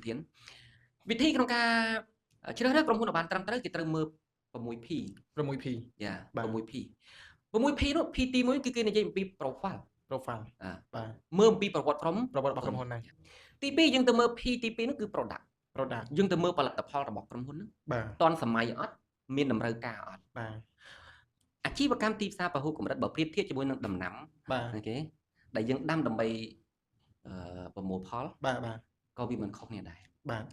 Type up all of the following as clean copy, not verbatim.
ធានវិធីក្នុងការជ្រើសរើសក្រុមហ៊ុនឲ្យបានត្រឹមត្រូវគេត្រូវមើល 6P 6P យ៉ា បាទ 6P 6P នោះ P ទី1គឺគេនិយាយអំពី profile profile អា បាទ មើលអំពីប្រវត្តិក្រុម ប្រវត្តិរបស់ក្រុមហ៊ុនហ្នឹង ទី2យើងទៅមើល P ទី2នោះគឺ product product យើងទៅមើលផលិតផលរបស់ក្រុមហ៊ុនហ្នឹង បាទ ទាន់សម័យអត់មានតម្រូវការអត់ បាទ អាជីវកម្មទីផ្សារពហុកម្រិតបើប្រៀបធៀបជាមួយនឹងដំណាំ បាទ OK ដែលយើងដាំដើម្បីប្រមូលផល បាទបាទ ក៏វាមិនខុសគ្នាដែរ បាទ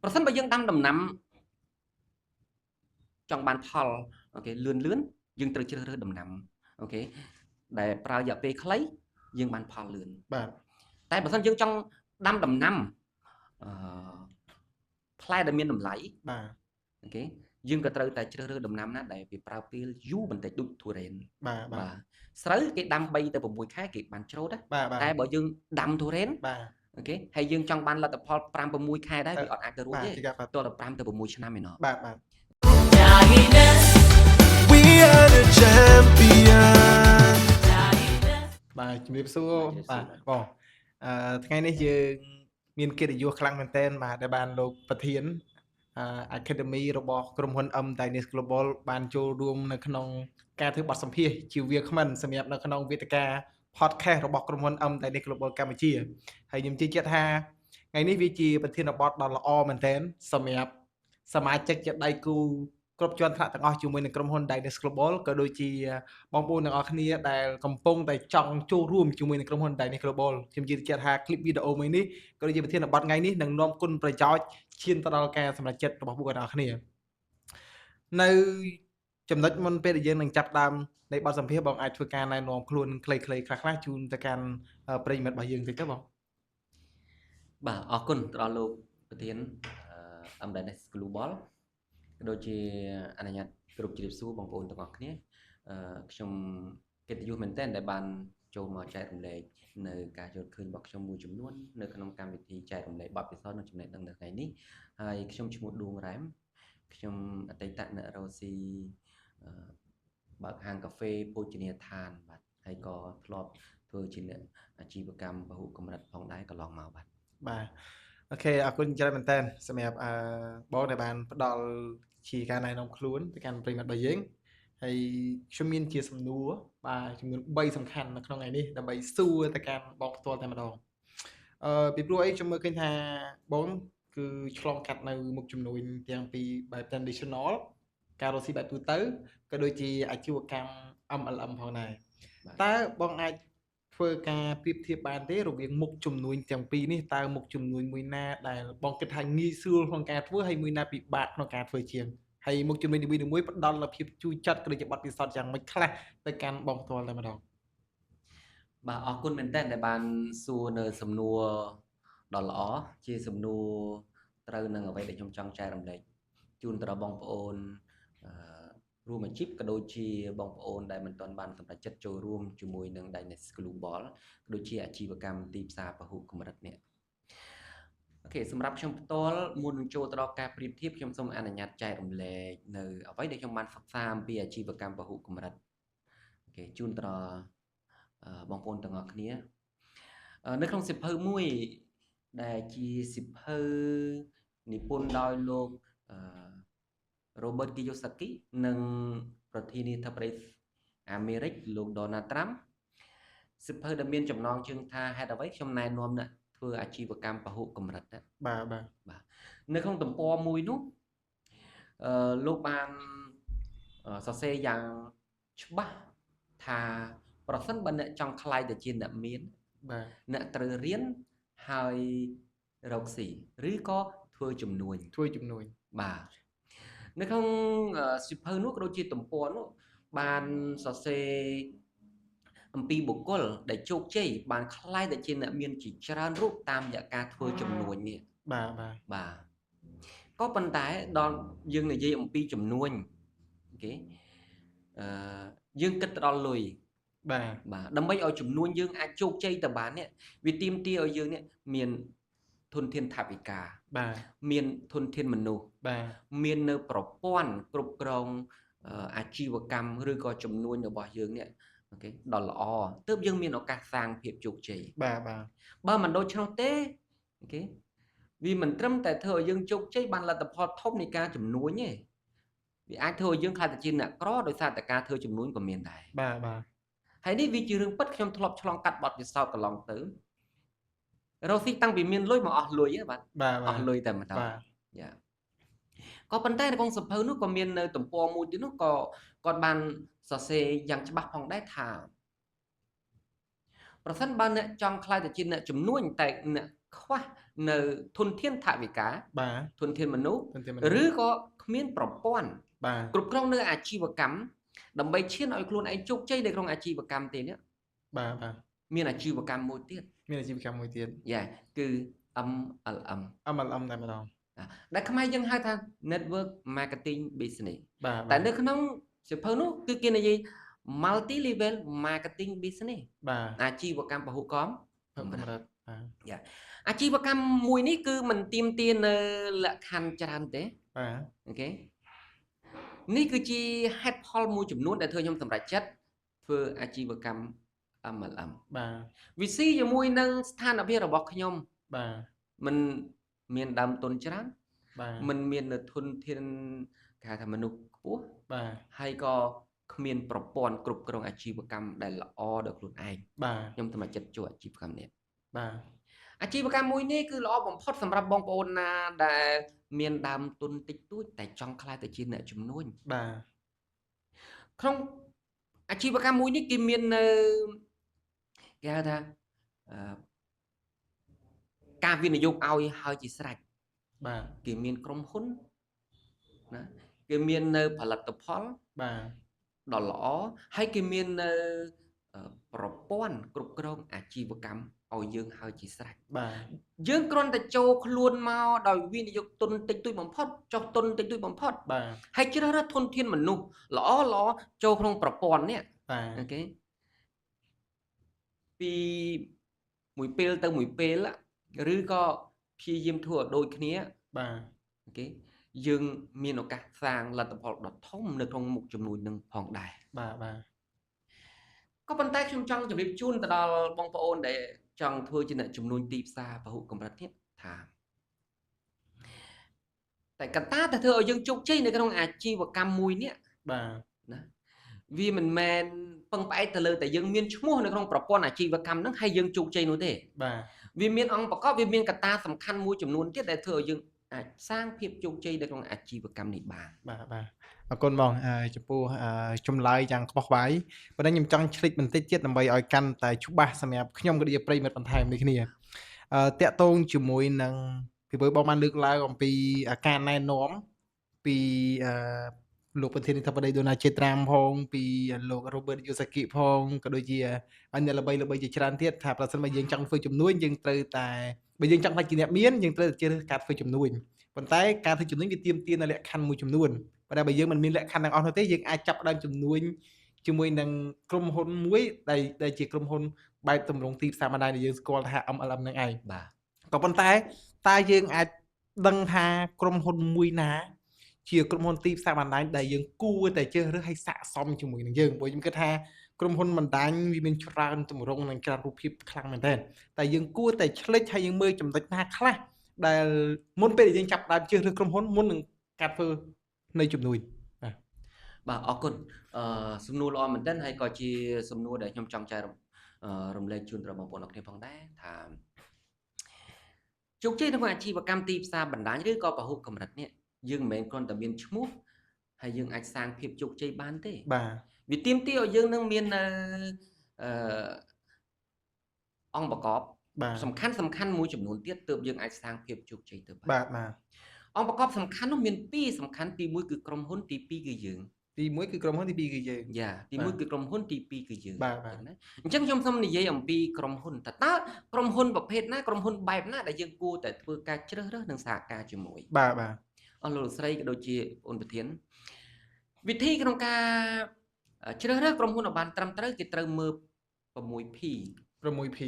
ប្រសិនបើយើងដាំដំណាំចង់បានផល OK លឿនលឿនយើងត្រូវជ្រើសរើសដំណាំ OK ដែលប្រើរយៈពេលខ្លីយើងបានផលលឿន បាទ តែបើសិនយើងចង់ដាំដំណាំផ្លែដែលមានតម្លៃ បាទ OK យើងក៏ត្រូវតែជ្រើសរើសដំណាំណាដែលវាប្រើពេលយូរបន្តិចដូចទុរេន បាទបាទ បាទស្រូវគេដាំ3ទៅ6ខែគេបានច្រូតណា បាទបាទ តែបើយើងដាំទុរេន បាទ OK ហើយយើងចង់បានលទ្ធផល5 6ខែដែរវាអត់អាចទៅរួច បាទ ទេ ជាការបាទ ទោះតែ5ទៅ6ឆ្នាំឯណោះ បាទបាទ We are the champion. បាទជំរាបសួរបាទបងថ្ងៃនេះយើងមានកិត្តិយសខ្លាំងមែនទែនបាទដែលបានលោកប្រធានអឺ Academy របស់ក្រុមហ៊ុន M Dynas Global បានចូលរួមនៅក្នុងការធ្វើបទសម្ភាសន៍ជាវាគ្មិនសម្រាប់នៅក្នុងវេទិកា podcast របស់ក្រុមហ៊ុន M Dynas Global កម្ពុជាហើយខ្ញុំជឿជាក់ថាថ្ងៃនេះវាជាប្រធានបទដ៏ល្អមែនទែនសម្រាប់សមាជិកជាដៃគូគ្រប់ជាន់ថ្នាក់ទាំងអស់ជាមួយនឹងក្រុមហ៊ុន Dynas Global ក៏ដូចជាបងប្អូនទាំងអស់គ្នាដែលកំពុងតែចង់ចូលរួមជាមួយនឹងក្រុមហ៊ុន Dynas Global ខ្ញុំជឿជាក់ថាคลิปវីដេអូមួយនេះក៏ដូចជាប្រធានបទថ្ងៃនេះនឹងនាំគុណប្រយោជន៍ឈានទៅដល់ការសម្រេចចិត្តរបស់ពួកគាត់ទាំងអស់គ្នានៅចំណុចមុនពេលដែលយើងនឹងចាប់ដើមនៃបទសម្ភាសន៍បងអាចធ្វើការណែនាំខ្លួនខ្លីៗខ្លះៗជូនទៅកាន់ប្រិយមិត្តរបស់យើងតិចទៅបង បាទអរគុណទៅដល់លោកប្រធានអឺ MDNS Global ក៏ដូចជាអនុញ្ញាតគ្រប់ជ្រាបសួរបងប្អូនទាំងអស់គ្នាខ្ញុំកិត្តិយសមែនទែនដែលបានចូលមកចែករំលែកនៅការយល់ឃើញរបស់ខ្ញុំមួយចំនួននៅក្នុងកម្មវិធីចែករំលែកបទពិសោធន៍និងចំណេះដឹងនៅថ្ងៃនេះហើយខ្ញុំឈ្មោះឌួងរ៉ែមខ្ញុំអតីតអ្នករកស៊ីបើកហាងកាហ្វេភោជនីយដ្ឋានបាទហើយក៏ធ្លាប់ធ្វើជាអ្នកអាជីវកម្មពហុកម្រិតផងដែរកន្លងមកបាទ បាទ OK អរគុណច្រើនមែនតើសម្រាប់បងដែលបានផ្ដល់ជាការណែនាំខ្លួនទៅកាន់ប្រិយមិត្តរបស់យើងហើយខ្ញុំមានជាសំណួរបាទចំនួន3សំខាន់នៅក្នុងថ្ងៃនេះដើម្បីសួរទៅកាន់បងផ្ទាល់តែម្ដងពីព្រោះអីខ្ញុំមើលឃើញថាបងគឺឆ្លងកាត់នៅមុខជំនួញទាំងពីបែប traditional ការរកស៊ីបែបទូទៅក៏ដូចជាអាជីវកម្ម MLM ផងដែរតើបងអាចធ្វើការប្រៀបធៀបបានទេរវាងមុខជំនួញទាំងពីរនេះតើមុខជំនួញមួយណាដែលបងគិតថាងាយស្រួលក្នុងការធ្វើហើយមួយណាពិបាកក្នុងការធ្វើជាងហើយមុខជំនួញនីមួយៗផ្ដល់នូវភាពជួយចាត់ក៏ដូចជាបទពិសោធន៍យ៉ាងម៉េចខ្លះទៅកាន់បងផ្ទាល់តែម្ដង បាទអរគុណមែនទែនដែលបានសួរនៅសំណួរដ៏ល្អជាសំណួរត្រូវនឹងអ្វីដែលខ្ញុំចង់ចែករំលែកជូនទៅដល់បងប្អូនរួមអាជីពក៏ដូចជាបងប្អូនដែលមិនទាន់បានសម្រេចចិត្តចូលរួមជាមួយនឹង Dynas Global ក៏ដូចជាអាជីវកម្មទីផ្សារពហុកម្រិតនេះ OK សម្រាប់ខ្ញុំផ្ទាល់មុននឹងចូលទៅដល់ការប្រៀបធៀបខ្ញុំសូមអនុញ្ញាតចែករំលែកនៅអ្វីដែលខ្ញុំបានសិក្សាអំពីអាជីវកម្មពហុកម្រិត OK ជូនទៅដល់បងប្អូនទាំងអស់គ្នានៅក្នុងសៀវភៅមួយដែលជាសៀវភៅនិពន្ធដោយលោក Robert Kiyosaki និងប្រធានាធិបតីអាមេរិកលោក Donald Trump សៀវភៅដែលមានចំណងជើងថាហេតុអ្វីខ្ញុំណែនាំអ្នកធ្វើអាជីវកម្មពហុកម្រិតណា បាទបាទ បាទនៅក្នុងទំព័រមួយនោះលោកបានសរសេរយ៉ាងច្បាស់ថាប្រសិនបើអ្នកចង់ក្លាយទៅជាអ្នកមាន បាទ អ្នកត្រូវរៀនហើយរកស៊ីឬក៏ធ្វើជំនួញ ធ្វើជំនួញ បាទនៅក្នុងសៀវភៅនោះក៏ដូចជាទំព័រនោះបានសរសេរអំពីបុគ្គលដែលជោគជ័យបានក្លាយទៅជាអ្នកមានជាច្រើនរូបតាមរយៈការធ្វើជំនួញនេះ បាទបាទ បាទក៏ប៉ុន្តែដល់យើងនិយាយអំពីជំនួញ OK យើងគិតទៅដល់លុយ បាទ បាទដើម្បីឲ្យជំនួញយើងអាចជោគជ័យទៅបាននេះវាទាមទារឲ្យយើងនេះមានធនធានថវិកា បាទ មានធនធានមនុស្ស បាទ មាននៅប្រព័ន្ធគ្រប់គ្រងអាជីវកម្មឬក៏ជំនួញរបស់យើងនេះ OK ដល់ល្អទើបយើងមានឱកាសសាងភាពជោគជ័យ បាទបាទ បើមិនដូច្នោះទេ OK វាមិនត្រឹមតែធ្វើឲ្យយើងជោគជ័យបានលទ្ធផលធំនៃការជំនួញទេវាអាចធ្វើឲ្យយើងក្លាយទៅជាអ្នកក្រដោយសារតែការធ្វើជំនួញក៏មានដែរ បាទបាទ ហើយនេះវាជារឿងពិតខ្ញុំធ្លាប់ឆ្លងកាត់បទពិសោធន៍កន្លងទៅរកស៊ីតាំងពីមានលុយមកអស់លុយហ៎បាទ បាទ អស់លុយតែម្ដង បាទ យ៉ាក៏ប៉ុន្តែនៅក្នុងសភៅនោះក៏មាននៅទំព័រមួយទៀតនោះក៏គាត់បានសរសេរយ៉ាងច្បាស់ផងដែរថាប្រសិនបើអ្នកចង់ក្លាយទៅជាអ្នកជំនួញតែអ្នកខ្វះនៅធនធានថវិកា បាទ ធនធានមនុស្ស ធនធានមនុស្ស ឬក៏គ្មានប្រព័ន្ធ បាទ គ្រប់គ្រងនៅអាជីវកម្មដើម្បីឈានឲ្យខ្លួនឯងជោគជ័យនៅក្នុងអាជីវកម្មទេនេះ បាទបាទ មានអាជីវកម្មមួយទៀត មានអាជីវកម្មមួយទៀត យ៉ាគឺ MLM MLM តែម្ដង ដែលខ្មែរយើងហៅថា Network Marketing Business បាទ តែនៅក្នុងសៀវភៅនោះគឺគេនិយាយ Multi Level Marketing Business បាទ អាជីវកម្មពហុកម្ម កម្រិតបាទ អាជីវកម្មមួយនេះគឺមិនទាមទារនៅលក្ខខណ្ឌច្រើនទេ បាទ OK នេះគឺជាហេតុផលមួយចំនួនដែលធ្វើខ្ញុំសម្រេចចិត្តធ្វើអាជីវកម្ម MLM បាទ វិស៊ីជាមួយនឹងស្ថានភាពរបស់ខ្ញុំ បាទ មិនមានដើមទុនច្រើន បាទ មិនមាននៅធនធានគេហៅថាមនុស្សខ្ពស់ បាទ ហើយក៏គ្មានប្រព័ន្ធគ្រប់គ្រងអាជីវកម្មដែលល្អដល់ខ្លួនឯង បាទ ខ្ញុំសម្រេចចិត្តចូលអាជីវកម្មនេះ បាទ អាជីវកម្មមួយនេះគឺល្អបំផុតសម្រាប់បងប្អូនណាដែលមានដើមទុនតិចតួចតែចង់ក្លាយទៅជាអ្នកជំនួញ បាទ ក្នុងអាជីវកម្មមួយនេះគេមាននៅគេហៅថាអឺការវិនិយោគឲ្យហើយជាស្រេច បាទ គេមានក្រុមហ៊ុនណាគេមាននៅផលិតផល បាទ ដ៏ល្អហើយគេមាននៅប្រព័ន្ធគ្រប់គ្រងអាជីវកម្មឲ្យយើងហើយជាស្រេច បាទ យើងគ្រាន់តែចូលខ្លួនមកដោយវិនិយោគទុនតិចតួចបំផុតចុះទុនតិចតួចបំផុត បាទ ហើយជ្រើសរើសធនធានមនុស្សល្អល្អចូលក្នុងប្រព័ន្ធនេះ បាទ OK ពីមួយពេលទៅមួយពេលឬក៏ព្យាយាមធ្វើឲ្យដូចគ្នា បាទ OK យើងមានឱកាសសាងលទ្ធផលដ៏ធំនៅក្នុងមុខជំនួញនឹងផងដែរ បាទបាទ ក៏ប៉ុន្តែខ្ញុំចង់ជម្រាបជូនទៅដល់បងប្អូនដែលចង់ធ្វើជាអ្នកជំនួញទីផ្សារពហុកម្រិតនេះថាតែកត្តាដែលធ្វើឲ្យយើងជោគជ័យនៅក្នុងអាជីវកម្មមួយនេះ បាទ ណាវាមិនមែនពឹងផ្អែកទៅលើតែយើងមានឈ្មោះនៅក្នុងប្រព័ន្ធអាជីវកម្មហ្នឹងហើយយើងជោគជ័យនោះទេ បាទ វាមានអង្គប្រកបវាមានកត្តាសំខាន់មួយចំនួនទៀតដែលធ្វើឲ្យយើងអាចសាងភាពជោគជ័យនៅក្នុងអាជីវកម្មនេះបាន បាទបាទអរគុណបងចំពោះចម្លើយយ៉ាងខ្វះខ្វាយប៉ុន្តែខ្ញុំចង់ឆ្លិចបន្តិចទៀតដើម្បីឲ្យកាន់តែច្បាស់សម្រាប់ខ្ញុំក៏ដូចជាប្រិយមិត្តបន្ថែមដូចគ្នាតាក់ទងជាមួយនឹងពីព្រោះបងបានលើកឡើងអំពីការណែនាំពីលោកប្រធានាធិបតីដូណាល់ជេត្រាមផងពីលោក Robert Kiyosaki ផងក៏ដូចជាអ្នកល្បីៗជាច្រើនទៀតថាប្រសិនបើយើងចង់ធ្វើជំនួញយើងត្រូវតែបើយើងចង់ក្លាយជាអ្នកមានយើងត្រូវតែជ្រើសរើសការធ្វើជំនួញប៉ុន្តែការធ្វើជំនួញវាទាមទារនូវលក្ខខណ្ឌមួយចំនួនប៉ុន្តែបើយើងមិនមានលក្ខខណ្ឌទាំងអស់នោះទេយើងអាចចាប់ផ្ដើមជំនួញជាមួយនឹងក្រុមហ៊ុនមួយដែលជាក្រុមហ៊ុនបែបទម្រង់ទីផ្សារបណ្ដាញដែលយើងស្គាល់ថា MLM នឹងឯង បាទ ក៏ប៉ុន្តែតើយើងអាចដឹងថាក្រុមហ៊ុនមួយណាជាក្រុមហ៊ុនទីផ្សារបណ្ដាញដែលយើងគួរតែជ្រើសរើសឲ្យស័ក្តិសមជាមួយនឹងយើងព្រោះខ្ញុំគិតថាក្រុមហ៊ុនបណ្ដាញវាមានច្រើនទម្រង់និងច្រើនរូបភាពខ្លាំងមែនទែនតែយើងគួរតែឆ្លិចហើយយើងមើលចំណុចណាខ្លះដែលមុនពេលដែលយើងចាប់ផ្ដើមជ្រើសរើសក្រុមហ៊ុនមុននឹងការធ្វើនៅជំនួញ បាទអរគុណសំណួរល្អមែនទែនហើយក៏ជាសំណួរដែលខ្ញុំចង់ចែករំលែកជូនដល់បងប្អូនអរគ្នាផងដែរថាជោគជ័យក្នុងអាជីវកម្មទីផ្សារបណ្ដាញឬក៏ពហុកម្រិតនេះយើងមិនមែនគ្រាន់តែមានឈ្មោះហើយយើងអាចសាងភាពជោគជ័យបានទេ បាទ វាទាមទារឲ្យយើងនឹងមាននៅអង្គប្រកប បាទ សំខាន់មួយចំនួនទៀតទើបយើងអាចសាងភាពជោគជ័យទៅបាន បាទបាទ អង្គប្រកបសំខាន់នោះមានពីរសំខាន់ទី1គឺក្រុមហ៊ុនទី2គឺយើង ទី1គឺក្រុមហ៊ុនទី2គឺយើង យ៉ាទី1គឺក្រុមហ៊ុនទី2គឺយើង បាទបាទ ណាអញ្ចឹងខ្ញុំសូមនិយាយអំពីក្រុមហ៊ុនតើក្រុមហ៊ុនប្រភេទណាក្រុមហ៊ុនបែបណាដែលយើងគួរតែធ្វើការជ្រើសរើសនិងសហការជាមួយ បាទបាទ អស់លោកស្រីក៏ដូចជាអូនប្រធានវិធីក្នុងការជ្រើសរើសក្រុមហ៊ុនឲ្យបានត្រឹមត្រូវគេត្រូវមើល 6P 6P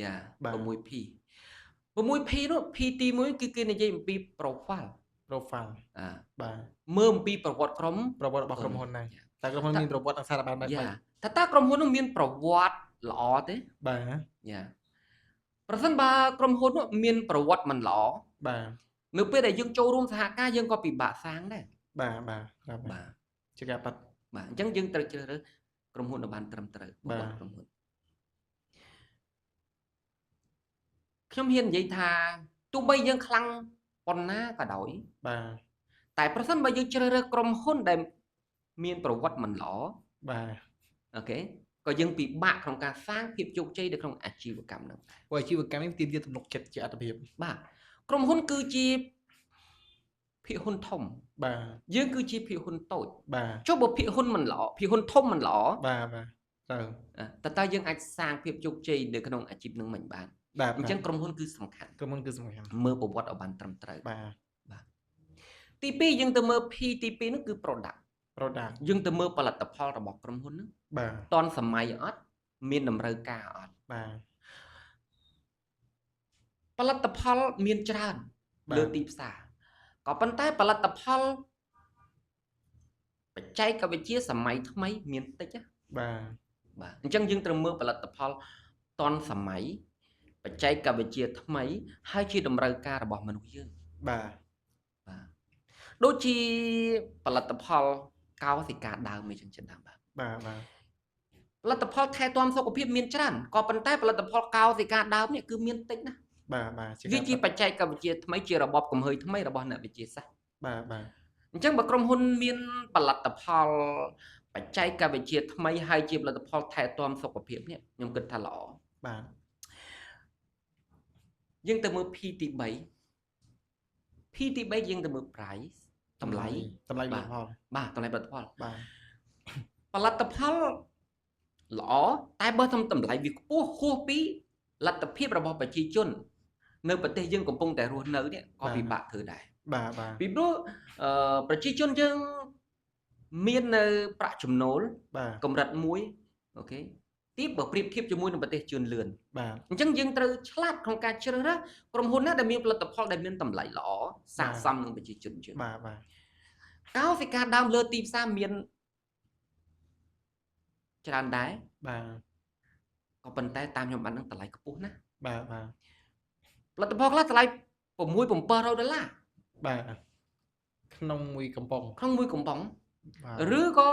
យ៉ា បាទ 6P 6P នោះ P ទី1គឺគេនិយាយអំពី profile profile អា បាទ មើលអំពីប្រវត្តិក្រុម ប្រវត្តិរបស់ក្រុមហ៊ុនហ្នឹងតើក្រុមហ៊ុនមានប្រវត្តិនិងសារបានបែបម៉េច យ៉ាតើក្រុមហ៊ុននោះមានប្រវត្តិល្អទេ បាទ យ៉ាប្រសិនបើក្រុមហ៊ុននោះមានប្រវត្តិមិនល្អ បាទ នៅពេលដែលយើងចូលរួមសហការយើងក៏ពិបាកសាងដែរ បាទបាទបាទ បាទ ជាការប៉ັດ បាទអញ្ចឹងយើងត្រូវជ្រើសរើសក្រុមហ៊ុនដែលបានត្រឹមត្រូវ បាទ ក្រុមហ៊ុនខ្ញុំហ៊ាននិយាយថាទោះបីយើងខ្លាំងប៉ុណ្ណាក៏ដោយ បាទ តែប្រសិនបើយើងជ្រើសរើសក្រុមហ៊ុនដែលមានប្រវត្តិមិនល្អ បាទ OK ក៏យើងពិបាកក្នុងការសាងភាពជោគជ័យនៅក្នុងអាជីវកម្មហ្នឹង ព្រោះអាជីវកម្មនេះទាមទារទំនុកចិត្តជាអត្ថភាព បាទក្រុមហ៊ុនគឺជាភាគហ៊ុនធំ បាទ យើងគឺជាភាគហ៊ុនតូច បាទ ចុះបើភាគហ៊ុនមិនល្អភាគហ៊ុនធំមិនល្អ បាទបាទត្រូវ តើយើងអាចសាងភាពជោគជ័យនៅក្នុងអាជីពនឹងមិនបាន បាទ អញ្ចឹងក្រុមហ៊ុនគឺសំខាន់ ក្រុមហ៊ុនគឺសំខាន់ មើលប្រវត្តិឲ្យបានត្រឹមត្រូវ បាទ ទី2យើងទៅមើល P ទី2នោះគឺ product product យើងទៅមើលផលិតផលរបស់ក្រុមហ៊ុនហ្នឹង បាទ ទាន់សម័យអត់មានតម្រូវការអត់ បាទ ផលិតផលមានច្រើន បាទ លើទីផ្សារក៏ប៉ុន្តែផលិតផលបច្ចេកវិទ្យាសម័យថ្មីមានតិចណា បាទ បាទអញ្ចឹងយើងត្រូវមើលផលិតផលទាន់សម័យបច្ចេកវិទ្យាថ្មីហើយជាតម្រូវការរបស់មនុស្សយើង បាទ បាទដូចជាផលិតផលកោសិកាដើមអីចឹងជាដើមបាទ បាទបាទ ផលិតផលថែទាំសុខភាពមានច្រើនក៏ប៉ុន្តែផលិតផលកោសិកាដើមនេះគឺមានតិចណាស់ បាទបាទ វាជាបច្ចេកវិទ្យាថ្មីជារបបកំហើញថ្មីរបស់អ្នកវិទ្យាសាស្ត្រ បាទបាទ អញ្ចឹងបើក្រុមហ៊ុនមានផលិតផលបច្ចេកវិទ្យាថ្មីហើយជាផលិតផលថែទាំសុខភាពនេះខ្ញុំគិតថាល្អ បាទ យើងទៅមើល P ទី3 P ទី3យើងទៅមើល price តម្លៃ តម្លៃផលិតផល បាទតម្លៃផលិតផល បាទ ផលិតផលល្អតែបើតម្លៃវាខ្ពស់ហួសពីលទ្ធភាពរបស់ប្រជាជន នៅប្រទេសយើងកំពុងតែរស់នៅនេះក៏ពិបាកធ្វើដែរ បាទបាទ ពីព្រោះប្រជាជនយើងមាននៅប្រាក់ចំណូល បាទ កម្រិតមួយអូខេទីបើប្រៀបធៀបជាមួយនឹងប្រទេសជឿនលឿន បាទ អញ្ចឹងយើងត្រូវឆ្លាតក្នុងការជ្រើសរើសក្រុមហ៊ុនណាដែលមានផលិតផលដែលមានតម្លៃល្អស័ក្តិសមនឹងប្រជាជនយើង បាទបាទ កោសិកាដើមលើទីផ្សារមានច្រើនដែរ បាទ ក៏ប៉ុន្តែតាមខ្ញុំបាននឹងតម្លៃខ្ពស់ណាស់ បាទបាទ ផលិតផលខ្លះតម្លៃ6 700ដុល្លារ បាទក្នុងមួយកំប៉ុង ក្នុងមួយកំប៉ុង បាទ ឬក៏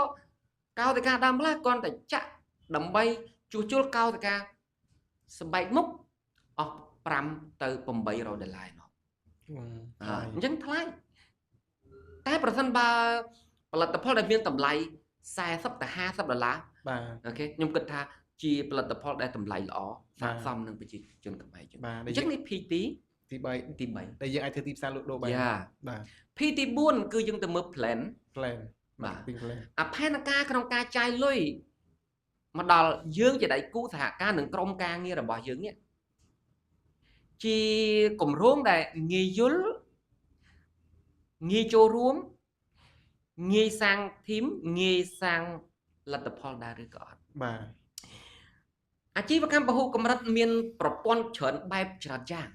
កោសិកាដើមខ្លះគ្រាន់តែចាក់ដើម្បីជួសជុលកោសិកាស្បែកមុខអស់5ទៅ800ដុល្លារឯណោះ អញ្ចឹងថ្លៃតែប្រសិនបើផលិតផលដែលមានតម្លៃ40ទៅ50ដុល្លារ បាទ អូខេខ្ញុំគិតថាជាផលិតផលដែលតម្លៃល្អស័ក្តិសមនឹងប្រជាជនខ្មែរយើង បាទ អញ្ចឹងនេះ P ទី ទី3 ទី3 ដែលយើងអាចធ្វើទីផ្សារលក់ដូរបាន យ៉ា បាទ P ទី4គឺយើងទៅមើល plan plan បាទ marketing plan អាផែនការក្នុងការចាយលុយមកដល់យើងជាដៃគូសហការនឹងក្រុមការងាររបស់យើងនេះជាគម្រោងដែលងាយយល់ងាយចូលរួមងាយសាងធីមងាយសាងលទ្ធផលដែរឬក៏អត់ បាទ អាជីវកម្មពហុកម្រិតមានប្រព័ន្ធច្រើនបែបច្រើនយ៉ាង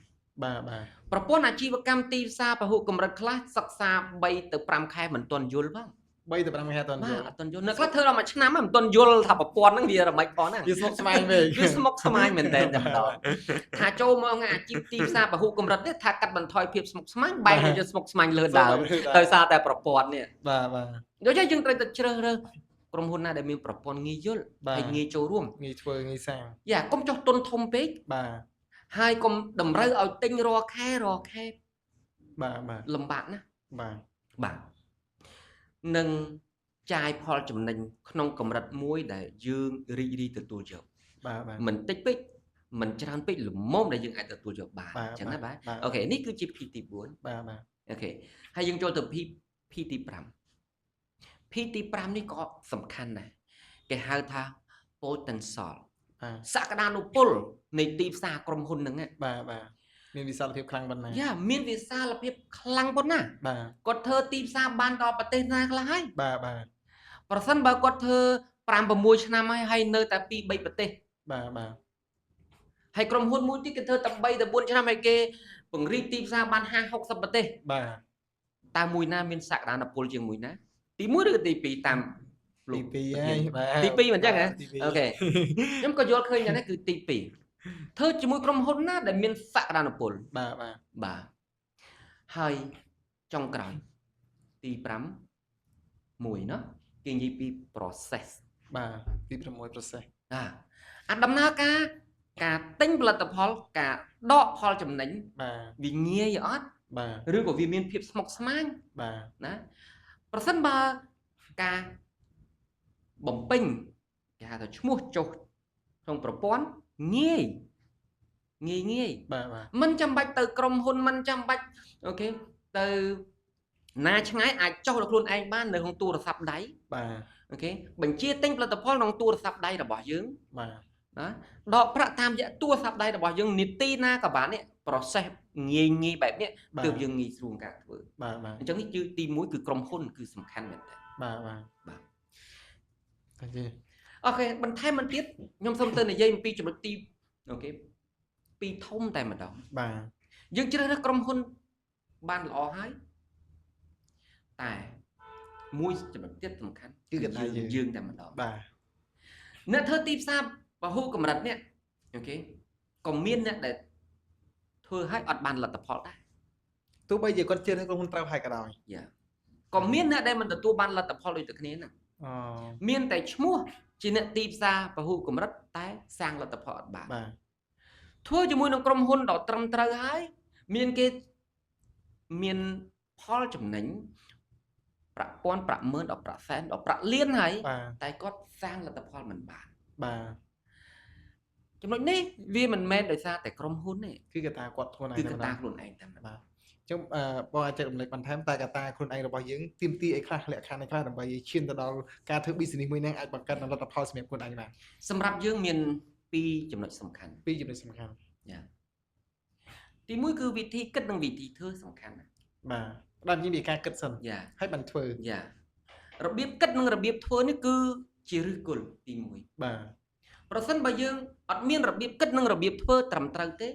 បាទបាទ ប្រព័ន្ធអាជីវកម្មទីផ្សារពហុកម្រិតខ្លះសិក្សា3ទៅ5ខែមិនទាន់យល់ផង 3ទៅ5ខែតន់យល់ បាទអត់ទាន់យល់អ្នកខ្លះធ្វើដល់មួយឆ្នាំហើយមិនទាន់យល់ថាប្រព័ន្ធហ្នឹងវារមិចផងហ្នឹង វាស្មុគស្មាញពេក វាស្មុគស្មាញមែនតើតែម្ដងថាចូលមកអាជីពទីផ្សារពហុកម្រិតនេះថាកាត់បន្ថយភាពស្មុគស្មាញបែរទៅជាស្មុគស្មាញលើដើមដោយសារតែប្រព័ន្ធនេះ បាទបាទ ដូច្នេះយើងត្រូវតែជ្រើសរើសក្រុមហ៊ុនណាដែលមានប្រព័ន្ធងាយយល់ បាទ ហើយងាយចូលរួម ងាយធ្វើងាយសាង យ៉ាកុំចោះទុនធំពេក បាទ ហើយកុំតម្រូវឲ្យទិញរាល់ខែរាល់ខែ បាទបាទ លំបាកណាស់ បាទ បាទនឹងចាយផលចំណេញក្នុងកម្រិតមួយដែលយើងរីករាយទទួលយក បាទបាទ មិនតិចពេកមិនច្រើនពេកល្មមដែលយើងអាចទទួលយកបាន បាទ អញ្ចឹងណាបាទ បាទ អូខេនេះគឺជា P ទី4 បាទបាទ អូខេហើយយើងចូលទៅ P ទី5 P ទី5នេះក៏សំខាន់ដែរគេហៅថា potential បាទ សក្តានុពលនៃទីផ្សារក្រុមហ៊ុនហ្នឹងណា បាទបាទមានវិសាលភាពខ្លាំងប៉ុណ្ណា យ៉ាមានវិសាលភាពខ្លាំងប៉ុណ្ណា បាទ គាត់ធ្វើទីផ្សារបានដល់ប្រទេសណាខ្លះហើយ បាទបាទ ប្រសិនបើគាត់ធ្វើ5 6ឆ្នាំហើយហើយនៅតែ2 3ប្រទេស បាទបាទ ហើយក្រុមហ៊ុនមួយទៀតគេធ្វើតែ3ទៅ4ឆ្នាំហើយគេពង្រីកទីផ្សារបាន50 60ប្រទេស បាទ តើមួយណាមានសក្តានុពលជាងមួយណាទី1ឬទី2តាមលោក ទី2ហើយបាទ ទី2មិនអញ្ចឹងហ៎ ទី2 អូខេខ្ញុំក៏យល់ឃើញយ៉ាងនេះគឺទី2ធ្វើជាមួយក្រុមហ៊ុនណាដែលមានសក្តានុពល បាទបាទ បាទ ហើយចុងក្រោយទី5មួយណោះគេនិយាយពី process បាទទី6 process អាដំណើរការការទិញផលិតផលការដកផលចំណេញ បាទ វាងាយអត់ បាទ ឬក៏វាមានភាពស្មុគស្មាញ បាទ ណាប្រសិនបើការបំពេញគេហៅថាឈ្មោះចុះក្នុងប្រព័ន្ធងាយងាយងាយ បាទបាទ មិនចាំបាច់ទៅក្រុមហ៊ុនមិនចាំបាច់ OK ទៅណាឆ្ងាយអាចចុះដល់ខ្លួនឯងបាននៅក្នុងទូរស័ព្ទដៃ បាទ OK បញ្ជាទិញផលិតផលក្នុងទូរស័ព្ទដៃរបស់យើង បាទ ណាដកប្រាក់តាមរយៈទូរស័ព្ទដៃរបស់យើងនីតិណាក៏បាននេះ process ងាយងាយបែបនេះទើបយើងងាយស្រួលការធ្វើ បាទបាទ អញ្ចឹងនេះគឺទី1គឺក្រុមហ៊ុនគឺសំខាន់មែនតើ បាទបាទ បាទ OK OK បន្ថែមបន្ទៀតខ្ញុំសូមទៅនិយាយអំពីចំណុចទី OK ពីរធំតែម្ដង បាទ យើងជ្រើសរើសក្រុមហ៊ុនបានល្អហើយតែមួយចំណុចទៀតសំខាន់ គឺកត្តាយើង យើងតែម្ដង បាទ អ្នកធ្វើទីផ្សារពហុកម្រិតនេះ OK ក៏មានអ្នកដែលធ្វើឲ្យអត់បានលទ្ធផលដែរ ទោះបីជាគាត់ជឿថាក្រុមហ៊ុនត្រូវហើយក៏ដោយ យ៉ាក៏មានអ្នកដែលមិនទទួលបានលទ្ធផលដូចតែគ្នាហ្នឹង អូ មានតែឈ្មោះជាអ្នកទីផ្សារពហុកម្រិតតែសាងលទ្ធផលអត់បាន បាទ ធ្វើជាមួយនឹងក្រុមហ៊ុនដ៏ត្រឹមត្រូវហើយមានគេមានផលចំណេញប្រាក់ពាន់ប្រាក់ម៉ឺនដល់ប្រាក់សែនដល់ប្រាក់លានហើយ បាទ តែគាត់សាងលទ្ធផលមិនបាន បាទ ចំណុចនេះវាមិនមែនដោយសារតែក្រុមហ៊ុនទេ គឺកត្តាគាត់ខ្លួនឯង គឺក តែម្ដង ត្តាខ្លួនឯងតែម្ដង បាទអញ្ចឹងបងអាចចែករំលែកបន្ថែមតើកត្តាខ្លួនឯងរបស់យើងទាមទារអីខ្លះលក្ខខណ្ឌអីខ្លះដើម្បីឈានទៅដល់ការធ្វើ business មួយហ្នឹងអាចបង្កើតនូវលទ្ធផលសម្រាប់ខ្លួនឯងបាន សម្រាប់យើងមានពីរចំណុចសំខាន់ ពីរចំណុចសំខាន់ យ៉ាទីមួយគឺវិធីគិតនិងវិធីធ្វើសំខាន់ណាស់ បាទផ្ដើមជាងពីការគិតសិន យ៉ា ហើយបានធ្វើ យ៉ារបៀបគិតនិងរបៀបធ្វើនេះគឺជាឫសគល់ទី1 បាទ ប្រសិនបើយើងអត់មានរបៀបគិតនិងរបៀបធ្វើត្រឹមត្រូវទេ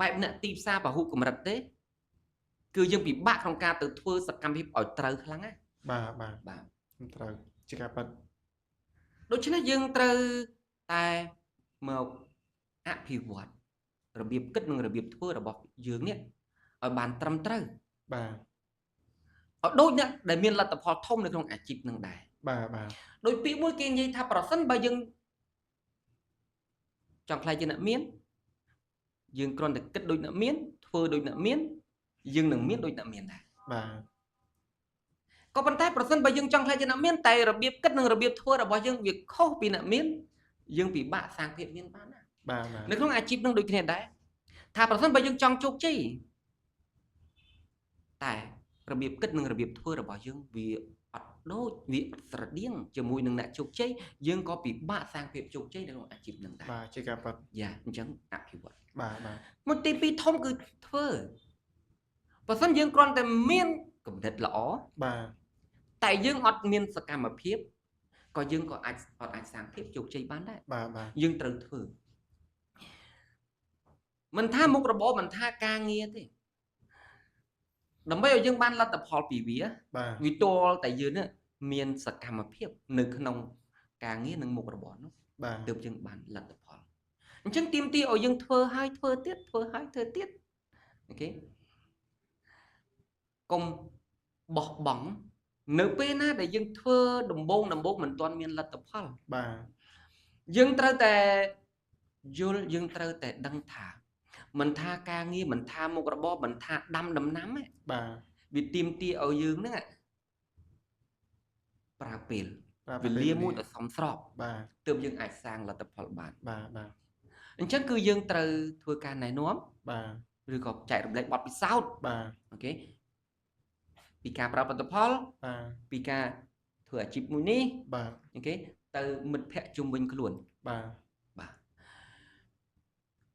បែបអ្នកទីផ្សារពហុកម្រិតទេគឺយើងពិបាកក្នុងការទៅធ្វើសកម្មភាពឲ្យត្រូវខ្លាំងណាស់ បាទបាទ បាទ ត្រូវជាការពិត ដូច្នេះយើងត្រូវតែមកអភិវឌ្ឍរបៀបគិតនិងរបៀបធ្វើរបស់យើងនេះឲ្យបានត្រឹមត្រូវ បាទ ឲ្យដូចអ្នកដែលមានលទ្ធផលធំនៅក្នុងអាជីពនឹងដែរ បាទបាទ ដោយពាក្យមួយគេនិយាយថាប្រសិនបើយើងចង់ក្លាយជាអ្នកមានយើងគ្រាន់តែគិតដូចអ្នកមានធ្វើដូចអ្នកមានយើងនឹងមានដូចអ្នកមានដែរ បាទ ក៏ប៉ុន្តែប្រសិនបើយើងចង់ក្លាយជាអ្នកមានតែរបៀបគិតនិងរបៀបធ្វើរបស់យើងវាខុសពីអ្នកមានយើងពិបាកសាងភាពមានបានណា បាទបាទ នៅក្នុងអាជីពនឹងដូចគ្នាដែរថាប្រសិនបើយើងចង់ជោគជ័យតែរបៀបគិតនិងរបៀបធ្វើរបស់យើងវាអត់ដូចវាអត់ស្រដៀងជាមួយនឹងអ្នកជោគជ័យយើងក៏ពិបាកសាងភាពជោគជ័យនៅក្នុងអាជីពនឹងដែរ បាទជាការពិត យ៉ាអញ្ចឹងអភិវឌ្ឍ បាទបាទ មួយទី2ធំគឺធ្វើបើសិនយើងគ្រាន់តែមានគំនិតល្អ បាទ តែយើងអត់មានសកម្មភាពក៏យើងក៏អាចអត់អាចសាងភាពជោគជ័យបានដែរ បាទបាទ យើងត្រូវធ្វើមិនថាមុខរបរមិនថាការងារទេដើម្បីឲ្យយើងបានលទ្ធផលពីវា បាទ វាទាល់តែយើងនេះមានសកម្មភាពនៅក្នុងការងារនិងមុខរបរនោះ បាទ ទើបយើងបានលទ្ធផលអញ្ចឹងទាមទារឲ្យយើងធ្វើហើយធ្វើទៀតធ្វើហើយធ្វើទៀត OK កុំបោះបង់នៅពេលណាដែលយើងធ្វើដំបូងមិនទាន់មានលទ្ធផល បាទ យើងត្រូវតែយល់យើងត្រូវតែដឹងថាមិនថាការងារមិនថាមុខរបរមិនថាដាំដំណាំទេ បាទ វាទាមទារឲ្យយើងហ្នឹងប្រើពេល បាទ វេលាមួយដ៏សមស្រប បាទ ទើបយើងអាចសាងលទ្ធផលបាន បាទបាទ អញ្ចឹងគឺយើងត្រូវធ្វើការណែនាំ បាទ ឬក៏ចែករំលែកបទពិសោធន៍ បាទ អូខេពីការប្រើផលិតផល បាទ ពីការធ្វើអាជីពមួយនេះ បាទ អូខេទៅមិត្តភ័ក្តិជុំវិញខ្លួន បាទ បាទ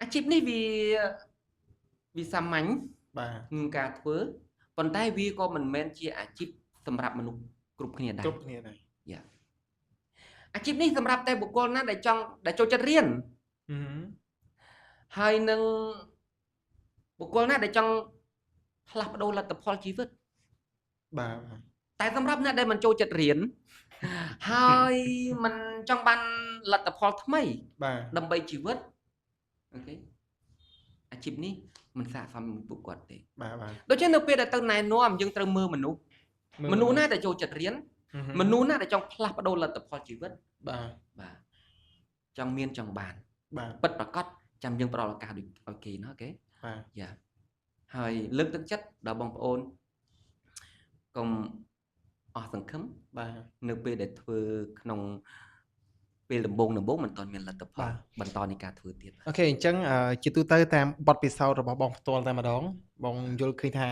អាជីពនេះវាសាមញ្ញ បាទ ក្នុងការធ្វើប៉ុន្តែវាក៏មិនមែនជាអាជីពសម្រាប់មនុស្សគ្រប់គ្នាដែរ គ្រប់គ្នាដែរ យ៉ាអាជីពនេះសម្រាប់តែបុគ្គលណាដែលចង់ដែលចូលចិត្តរៀន ហឹម ហើយនឹងបុគ្គលណាដែលចង់ផ្លាស់ប្ដូរលទ្ធផលជីវិត បាទបាទ តែសម្រាប់អ្នកដែលមិនចូលចិត្តរៀនហើយមិនចង់បានលទ្ធផលថ្មី បាទ ដើម្បីជីវិតអូខេអាជីពនេះ មិនស័ក្តិសមជាមួយពួកគាត់ទេ បាទបាទ ដូច្នេះនៅពេលដែលទៅណែនាំយើងត្រូវមើលមនុស្សមនុស្សណាដែលចូលចិត្តរៀនមនុស្សណាដែលចង់ផ្លាស់ប្ដូរលទ្ធផលជីវិត បាទ បាទចង់មានចង់បាន បាទ ពិតប្រាកដចាំយើងផ្ដល់ឱកាសដូចឲ្យគេណោះ okay បាទ យ៉ាហើយលើកទឹកចិត្តដល់បងប្អូនកុំអស់សង្ឃឹម បាទ នៅពេលដែលធ្វើក្នុងពេលដំបូងមិនទាន់មានលទ្ធផលបន្តនៃការធ្វើទៀត okay អញ្ចឹងជាទូទៅតាមបទពិសោធន៍របស់បងផ្ទាល់តែម្ដងបងយល់ឃើញថា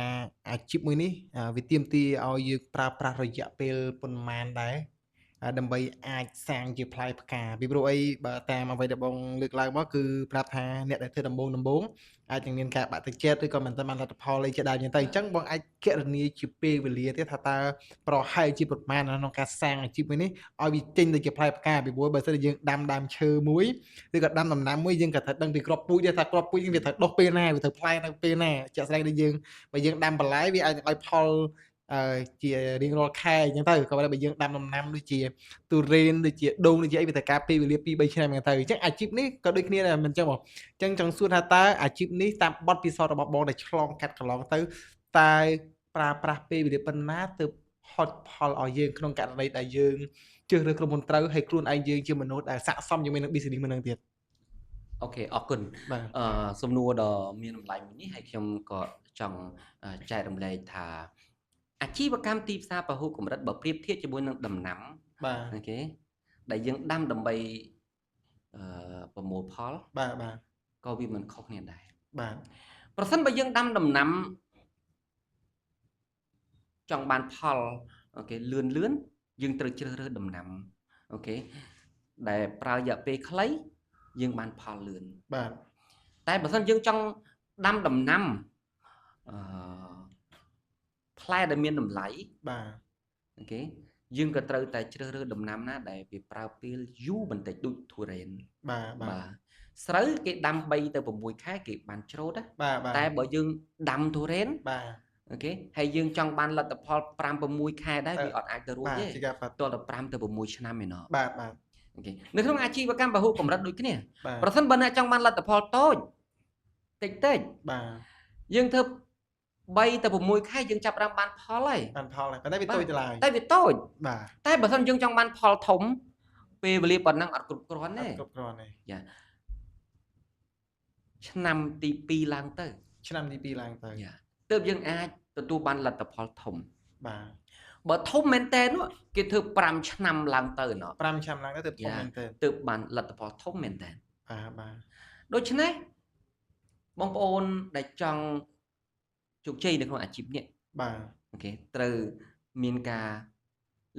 អាជីពមួយនេះវាទាមទារឲ្យយើងប្រើប្រាស់រយៈពេលប៉ុន្មានដែរដើម្បីអាចសាងជាផ្លែផ្កាពីព្រោះអីបើតាមអ្វីដែលបងលើកឡើងមកគឺប្រាប់ថាអ្នកដែលធ្វើដំបូងអាចនឹងមានការបាក់ទឹកចិត្តឬក៏មិនទាន់បានលទ្ធផលអីជាដើមចឹងទៅអញ្ចឹងបងអាចគណនាជាពេលវេលាទៀតថាតើប្រហែលជាប្រមាណក្នុងការសាងអាជីពមួយនេះឲ្យវាចេញទៅជាផ្លែផ្កាពីព្រោះបើសិនជាយើងដាំដើមឈើមួយឬក៏ដាំដំណាំមួយយើងក៏ត្រូវដឹងពីគ្រាប់ពូជដែរថាគ្រាប់ពូជនេះវាត្រូវដុះពេលណាវាត្រូវផ្លែនៅពេលណាជាក់ស្ដែងដូចយើងបើយើងដាំបន្លែវាអាចនឹងឲ្យផលជារៀងរាល់ខែអញ្ចឹងទៅក៏ប៉ុន្តែបើយើងដាំដំណាំដូចជាទុរេនដូចជាដូងដូចជាអីវាត្រូវការពេលវេលា 2-3 ឆ្នាំអញ្ចឹងទៅអញ្ចឹងអាជីពនេះក៏ដូចគ្នាដែរមិនអញ្ចឹងបងអញ្ចឹងចង់សួរថាតើអាជីពនេះតាមបទពិសោធន៍របស់បងដែលឆ្លងកាត់កន្លងទៅតើប្រើប្រាស់ពេលវេលាប៉ុណ្ណាទើបហត់ផលឲ្យយើងក្នុងករណីដែលយើងជ្រើសរើសក្រុមហ៊ុនត្រូវហើយខ្លួនឯងយើងជាមនុស្សដែលស័ក្តិសមជាមួយនឹង business មួយនឹងទៀត okay អរគុណ បាទ សំណួរដ៏មានតម្លៃមួយនេះហើយខ្ញុំក៏ចង់ចែករំលែកថាអាជីវកម្មទីផ្សារពហុកម្រិតបើប្រៀបធៀបជាមួយនឹងដំណាំ បាទ okay ដែលយើងដាំដើម្បីប្រមូលផល បាទបាទ ក៏វាមិនខុសគ្នាដែរ បាទ ប្រសិនបើយើងដាំដំណាំចង់បានផល okay លឿនលឿនយើងត្រូវជ្រើសរើសដំណាំ okay ដែលប្រើរយៈពេលខ្លីយើងបានផលលឿន បាទ តែបើសិនយើងចង់ដាំដំណាំអឺផ្លែដែលមានតម្លៃ បាទ okay យើងក៏ត្រូវតែជ្រើសរើសដំណាំណាដែលវាប្រើពេលយូរបន្តិចដូចទុរេន បាទបាទ បាទស្រូវគេដាំ3ទៅ6ខែគេបានច្រូតណា បាទបាទ តែបើយើងដាំទុរេន បាទ okay ហើយយើងចង់បានលទ្ធផល5 6ខែដែរវាអត់អាចទៅរួច បាទ ទេ ជាការប៉ាត់ ទាល់តែ5ទៅ6ឆ្នាំឯណោះ បាទបាទ okay នៅក្នុងអាជីវកម្មពហុកម្រិតដូចគ្នា បាទ ប្រសិនបើអ្នកចង់បានលទ្ធផលតូចតិចតិច បាទ យើងធ្វើ3ទៅ6ខែយើងចាប់ផ្ដើមបានផលហើយ បានផលហើយប៉ុន្តែវាតូចទៅឡើយ តែវាតូច បាទ តែបើសិនយើងចង់បានផលធំពេលវេលាប៉ុណ្ណឹងអត់គ្រប់គ្រាន់ទេ អត់គ្រប់គ្រាន់ទេ ឆ្នាំទី2ឡើងទៅ ឆ្នាំទី2ឡើងទៅ យ៉ាទើបយើងអាចទទួលបានលទ្ធផលធំ បាទ បើធំមែនតើនោះគេធ្វើ5ឆ្នាំឡើងទៅណោះ 5ឆ្នាំឡើងទៅទើបធំ យ៉ា មែនទែន ទើបបានលទ្ធផលធំមែនតើ បាទបាទ ដូច្នេះបងប្អូនដែលចង់ជោគជ័យនៅក្នុងអាជីពនេះ បាទ okay ត្រូវមានការ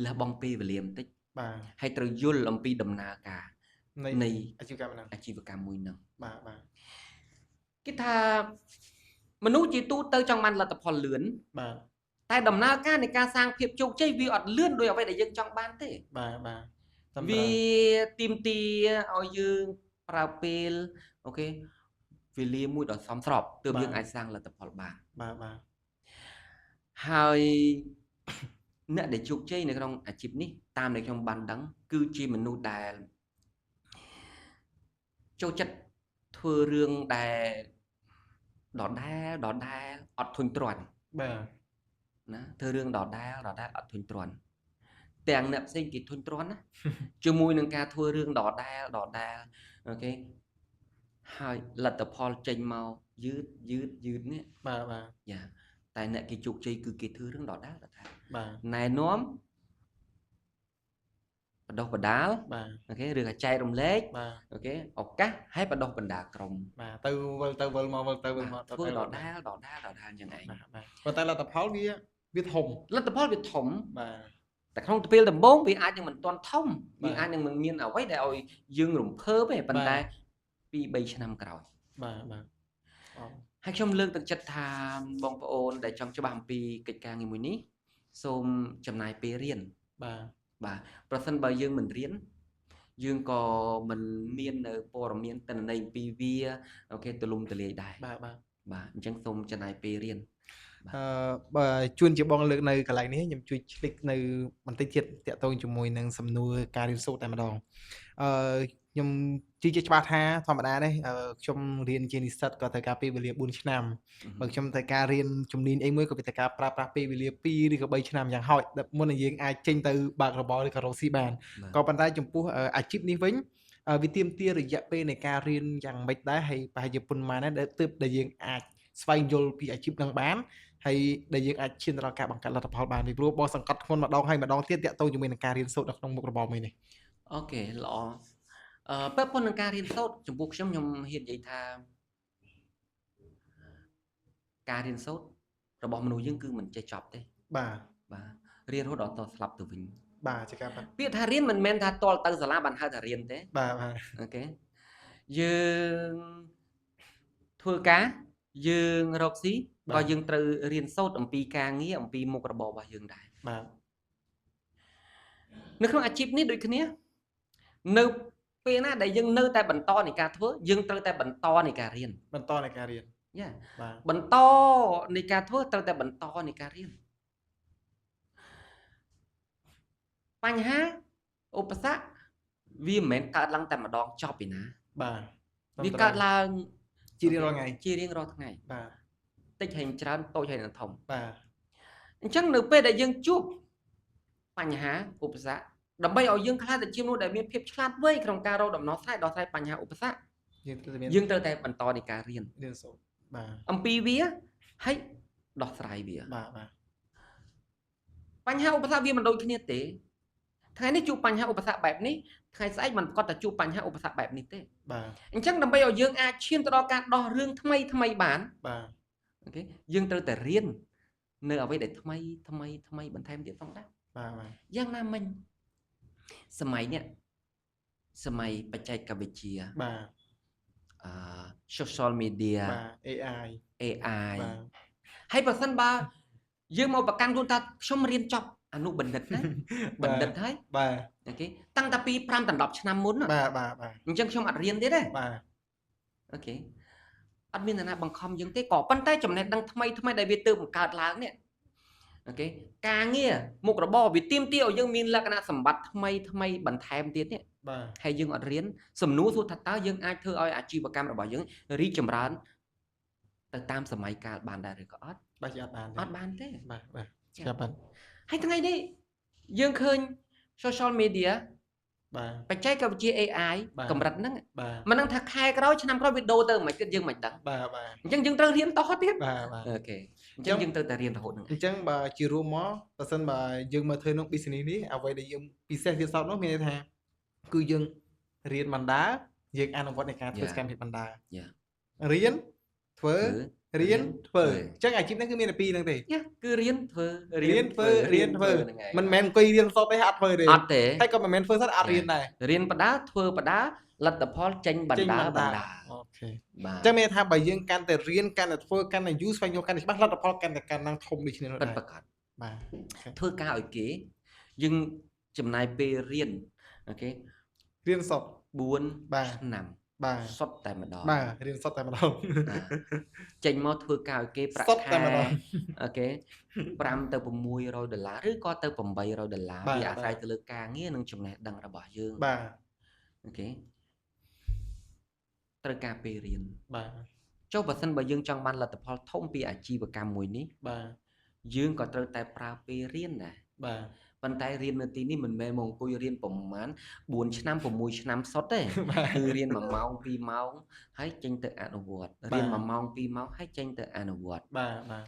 លះបង់ពេលវេលាបន្តិច បាទ ហើយត្រូវយល់អំពីដំណើរការ នៃ នៃ អាជីវកម្មហ្នឹង អាជីវកម្មមួយហ្នឹង បាទបាទ គេថាមនុស្សជាទូទៅចង់បានលទ្ធផលលឿន បាទ តែដំណើរការនៃការសាងភាពជោគជ័យវាអត់លឿនដោយអ្វីដែលយើងចង់បានទេ បាទបាទតាម វាទាមទារឲ្យយើងប្រើពេល okay វេលាមួយដ៏សមស្របទើបយើងអាចសាងលទ្ធផលបាន បាទបាទ ហើយអ្នកដែលជោគជ័យនៅក្នុងអាជីពនេះតាមដែលខ្ញុំបានដឹង គឺជាមនុស្សដែលចូលចិត្តធ្វើរឿងដែលដដែលដដែលអត់ធុញទ្រាន់ បាទ ណាធ្វើរឿងដដែលដដែលអត់ធុញទ្រាន់ទាំងអ្នកផ្សេងគេធុញទ្រាន់ណា ជាមួយនឹងការធ្វើរឿងដដែលដដែល okay ហើយលទ្ធផលចេញមកយឺតយឺតយឺតនេះ បាទបាទ យ៉ាតែអ្នកគេជោគជ័យគឺគេធ្វើរឿងដដែលដដែល បាទ ណែនាំបណ្ដុះបណ្ដាល បាទ okay ឬក៏ចែករំលែក បាទ okay ឱកាសហើយបណ្ដុះបណ្ដាលក្រុម បាទទៅវិលទៅវិលមកវិលទៅវិលមក ធ្វើដដែលដដែលដដែលយ៉ាងឯង បាទបាទប៉ុន្តែលទ្ធផលវាធំ លទ្ធផលវាធំ បាទ តែក្នុងពេលដំបូងវាអាចនឹងមិនទាន់ធំ បាទ វាអាចនឹងមិនមានអ្វីដែលឲ្យយើងរំភើបទេប៉ុន្តែ2 3ឆ្នាំក្រោយ បាទបាទអូ ហើយខ្ញុំលើកទឹកចិត្តថាបងប្អូនដែលចង់ច្បាស់អំពីកិច្ចការងារមួយនេះសូមចំណាយពេលរៀន បាទ បាទប្រសិនបើយើងមិនរៀនយើងក៏មិនមាននៅព័ត៌មានទិន្នន័យអំពីវា okay ទូលំទូលាយដែរ បាទបាទ បាទអញ្ចឹងសូមចំណាយពេលរៀន អឺបើជួនជាបងលើកនៅកន្លែងនេះខ្ញុំជួយឆ្លិកនៅបន្តិចទៀតតាក់ទងជាមួយនឹងសំណួរការរៀនសូត្រតែម្ដងអឺ ខ្ញុំជឿជាក់ច្បាស់ថាធម្មតានេះខ្ញុំរៀនជានិស្សិតក៏ត្រូវការពេលវេលា4ឆ្នាំបើខ្ញុំត្រូវការរៀនជំនាញអីមួយក៏វាត្រូវការប្រើប្រាស់ពេលវេលា2ឬក៏3ឆ្នាំយ៉ាងហោចមុននឹងយើងអាចចេញទៅបើករបរឬក៏រកស៊ីបានក៏ប៉ុន្តែចំពោះអាជីពនេះវិញវាទាមទាររយៈពេលនៃការរៀនយ៉ាងម៉េចដែរហើយប្រហែលជាប៉ុន្មានដែរទើបដែលយើងអាចស្វែងយល់ពីអាជីពនឹងបានហើយដែលយើងអាចឈានទៅដល់ការបង្កើតលទ្ធផលបានពីព្រោះបងសង្កត់ធ្ងន់ម្ដងហើយម្ដងទៀតតាក់ទងជាមួយនឹងការរៀនសូត្រនៅក្នុងមុខរបរមួយនេះ OK ល្អពាក់ព័ន្ធនឹងការរៀនសូត្រចំពោះខ្ញុំខ្ញុំហ៊ាននិយាយថាការរៀនសូត្ររបស់មនុស្សយើងគឺមិនចេះចប់ទេបាទបាទរៀនរហូតដល់តស្លាប់ទៅវិញបាទជាការពិតពាក្យថារៀនមិនមែនថាតល់ទៅសាលាបានហៅថារៀនទេបាទបាទ OK យើងធ្វើការយើងរកស៊ីក៏យើងត្រូវរៀនសូត្រអំពីការងារអំពីមុខរបររបស់យើងដែរបាទនៅក្នុងអាជីពនេះដូចគ្នានៅពេលណាដែលយើងនៅតែបន្តនៃការធ្វើយើងត្រូវតែបន្តនៃការរៀនបន្តនៃការរៀនយ៉ាបាទបន្តនៃការធ្វើត្រូវតែបន្តនៃការរៀនបញ្ហាឧបសគ្គវាមិនមែនកើតឡើងតែម្ដងចប់ពីណាបាទវាកើតឡើងជារៀងរាល់ថ្ងៃជារៀងរាល់ថ្ងៃបាទតិចហើយច្រើនតូចហើយនឹងធំបាទអញ្ចឹងនៅពេលដែលយើងជួបបញ្ហាឧបសគ្គដើម្បីឲ្យយើងក្លាយទៅជាមនុស្សដែលមានភាពឆ្លាតវៃក្នុងការរកដំណោះស្រាយដោះស្រាយបញ្ហាឧបសគ្គយើងត្រូវតែបន្តនៃការរៀនសូត្របាទអំពីវាហើយដោះស្រាយវាបាទបាទបញ្ហាឧបសគ្គវាមិនដូចគ្នាទេថ្ងៃនេះជួបបញ្ហាឧបសគ្គបែបនេះថ្ងៃស្អែកមិនប្រកាសតែជួបបញ្ហាឧបសគ្គបែបនេះទេបាទអញ្ចឹងដើម្បីឲ្យយើងអាចឈានទៅដល់ការដោះរឿងថ្មីថ្មីបានបាទ OK យើងត្រូវតែរៀននៅអ្វីដែលថ្មីថ្មីថ្មីបន្ថែមទៀតផងដែរបាទបាទយ៉ាងណាមិញសម័យនេះសម័យបច្ចេកវិទ្យាបាទsocial media បាទ AI បាទហើយបើសិនបើយើងមកប្រកាន់ខ្លួនថាខ្ញុំរៀនចប់អនុបណ្ឌិតណាបណ្ឌិតហើយបាទ OK តាំងតែពី5ដល់10ឆ្នាំមុនបាទបាទបាទអញ្ចឹងខ្ញុំអត់រៀនទៀតទេបាទ OK អត់មានអ្នកណាបង្ខំយើងទេក៏ប៉ុន្តែចំណេះដឹងថ្មីថ្មីដែលវាទើបបង្កើតឡើងនេះ OK ការងារមុខរបរវាទាមទារឲ្យយើងមានលក្ខណៈសម្បត្តិថ្មីថ្មីបន្ថែមទៀតនេះបាទហើយយើងអត់រៀនសំណួរសួរថាតើយើងអាចធ្វើឲ្យអាជីវកម្មរបស់យើងរីកចម្រើនទៅតាមសម័យកាលបានដែរឬក៏អត់បាទអត់បានទេអត់បានទេបាទបាទចាប់បានហើយថ្ងៃនេះយើងឃើញ social media បាទបច្ចេកវិទ្យា AI កម្រិតហ្នឹងមិនដឹងថាខែក្រោយឆ្នាំក្រោយវាដូរទៅមិនគិតយើងមិនដឹងបាទបាទអញ្ចឹងយើងត្រូវរៀនតទៀតបាទបាទ OK អញ្ចឹងយើងត្រូវតែរៀនរហូតហ្នឹងអញ្ចឹងបើជារួមមកបើសិនបើយើងមកធ្វើក្នុង business នេះអ្វីដែលយើងពិសេសទៀតសោតនោះមានន័យថាគឺយើងរៀនបណ្ដាយើងអនុវត្តនៃការធ្វើសកម្មភាពបណ្ដារៀនធ្វើរៀនធ្វើអញ្ចឹងអាជីពហ្នឹងគឺមានតែពីរហ្នឹងទេគឺរៀនធ្វើរៀនធ្វើរៀនធ្វើមិនមែនអង្គុយរៀនសូត្រទេអត់ធ្វើទេអត់ទេហើយក៏មិនមែនធ្វើសូត្រអត់រៀនដែររៀនបណ្ដាធ្វើបណ្ដាលទ្ធផលចេញបណ្ដាបណ្ដា OK អញ្ចឹងមានថាបើយើងកាន់តែរៀនកាន់តែធ្វើកាន់តែយូរស្វែងយល់កាន់តែច្បាស់លទ្ធផលកាន់តែកាន់ឡើងធំដូចគ្នានោះដែរពិតប្រាកដបាទធ្វើការឲ្យគេយើងចំណាយពេលរៀន OK រៀនសូត្រ4ឆ្នាំបាទសុទ្ធតែម្ដងបាទរៀនសុទ្ធតែម្ដងចេញមកធ្វើការឲ្យគេប្រាក់ខែ OK 5ទៅ600ដុល្លារឬក៏ទៅ800ដុល្លារវាអាស្រ័យទៅលើការងារនិងចំណេះដឹងរបស់យើងបាទ OK ត្រូវការពេលរៀនបាទចុះបើសិនបើយើងចង់បានលទ្ធផលធំពីអាជីវកម្មមួយនេះបាទយើងក៏ត្រូវតែប្រើពេលរៀនដែរបាទប៉ុន្តែរៀននៅទីនេះមិនមែនមកអង្គុយរៀនប្រហែល4ឆ្នាំ6ឆ្នាំសុទ្ធទេគឺរៀន1ម៉ោង2ម៉ោងហើយចេញទៅអនុវត្តរៀន1ម៉ោង2ម៉ោងហើយចេញទៅអនុវត្តបាទបាទ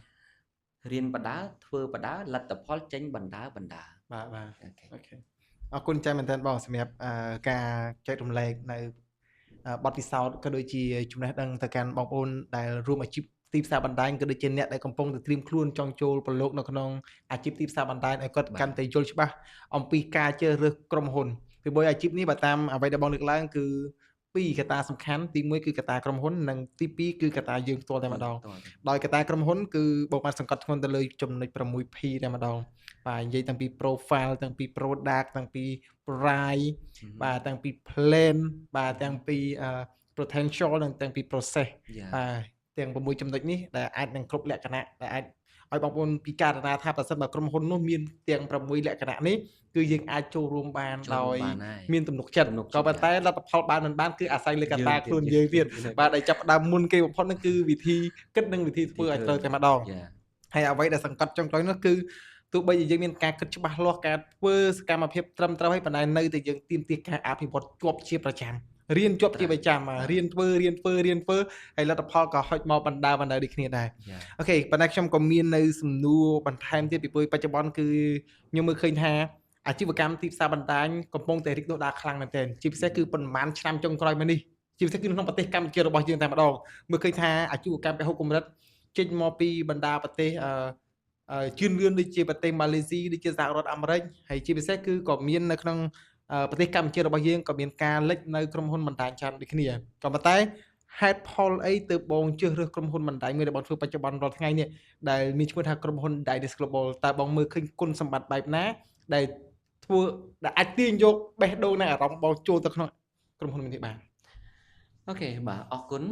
រៀនបណ្ដើធ្វើបណ្ដើលទ្ធផលចេញបណ្ដើបណ្ដើបាទបាទ OK អរគុណចាស់មែនទែនបងសម្រាប់ការចែករំលែកនៅបទពិសោធន៍ក៏ដូចជាចំណេះដឹងទៅកាន់បងប្អូនដែលរួមអាជីពទីផ្សារបណ្ដាញក៏ដូចជាអ្នកដែលកំពុងតែត្រៀមខ្លួនចង់ចូលប្រឡូកនៅក្នុងអាជីពទីផ្សារបណ្ដាញឲ្យគាត់កាន់តែយល់ច្បាស់អំពីការជ្រើសរើសក្រុមហ៊ុនពីព្រោះអាជីពនេះបើតាមអ្វីដែលបងលើកឡើងគឺពីរកត្តាសំខាន់ទី1គឺកត្តាក្រុមហ៊ុននិងទី2គឺកត្តាយើងផ្ទាល់តែម្ដងដោយកត្តាក្រុមហ៊ុនគឺបងបានសង្កត់ធ្ងន់ទៅលើចំណុច 6P តែម្ដងបាទនិយាយតាំងពី profile តាំងពី product តាំងពី price បាទតាំងពី plan បាទតាំងពី potential និងតាំងពី process បាទទាំង6ចំណុចនេះដែលអាចនឹងគ្រប់លក្ខណៈដែលអាច ឲ្យបងប្អូនពិចារណាថាប្រសិនបើក្រុមហ៊ុននោះមានទាំង6លក្ខណៈនេះគឺយើងអាចចូលរួមបានដោយមានទំនុកចិត្តក៏ប៉ុន្តែលទ្ធផលបានមិនបានគឺអាស្រ័យលើកត្តាខ្លួនយើងទៀតបាទដែលចាប់ផ្ដើមមុនគេបំផុតនោះគឺវិធីគិតនិងវិធីធ្វើឲ្យត្រូវតែម្ដងហើយអ្វីដែលសង្កត់ចុងក្រោយនោះគឺទោះបីជាយើងមានការគិតច្បាស់លាស់ការធ្វើសកម្មភាពត្រឹមត្រូវហើយប៉ុន្តែនៅតែយើងទាមទារការអភិវឌ្ឍជាប់ជាប្រចាំរៀនជាប់ជាប្រចាំរៀនធ្វើរៀនធ្វើរៀនធ្វើហើយលទ្ធផលក៏ហុចមកបណ្ដើបណ្ដើដូចគ្នាដែរអូខេប៉ុន្តែខ្ញុំក៏មាននៅសំណួរបន្ថែមទៀតពីព្រោះបច្ចុប្បន្នគឺខ្ញុំមើលឃើញថាអាជីវកម្មទីផ្សារបណ្ដាញកំពុងតែរីកដុះដាលខ្លាំងមែនទែនជាពិសេសគឺប៉ុន្មានឆ្នាំចុងក្រោយមកនេះជាពិសេសគឺក្នុងប្រទេសកម្ពុជារបស់យើងតែម្ដងមើលឃើញថាអាជីវកម្មពហុកម្រិតចេញមកពីបណ្ដាប្រទេសជឿនលឿនដូចជាប្រទេសម៉ាឡេស៊ីដូចជាសហរដ្ឋអាមេរិកហើយជាពិសេសគឺក៏មាននៅក្នុងប្រទេសកម្ពុជារបស់យើងក៏មានការលេចនៅក្រុមហ៊ុនបណ្ដាញច្រើនដូចគ្នាក៏ប៉ុន្តែហេតុផលអីទើបបងជ្រើសរើសក្រុមហ៊ុនបណ្ដាញមួយដែលបងធ្វើបច្ចុប្បន្នរាល់ថ្ងៃនេះដែលមានឈ្មោះថាក្រុមហ៊ុន Dynace Global តើបងមើលឃើញគុណសម្បត្តិបែបណាដែលធ្វើដែលអាចទាញយកបេះដូងនិងអារម្មណ៍បងចូលទៅក្នុងក្រុមហ៊ុននេះបានអូខេបាទអរគុណ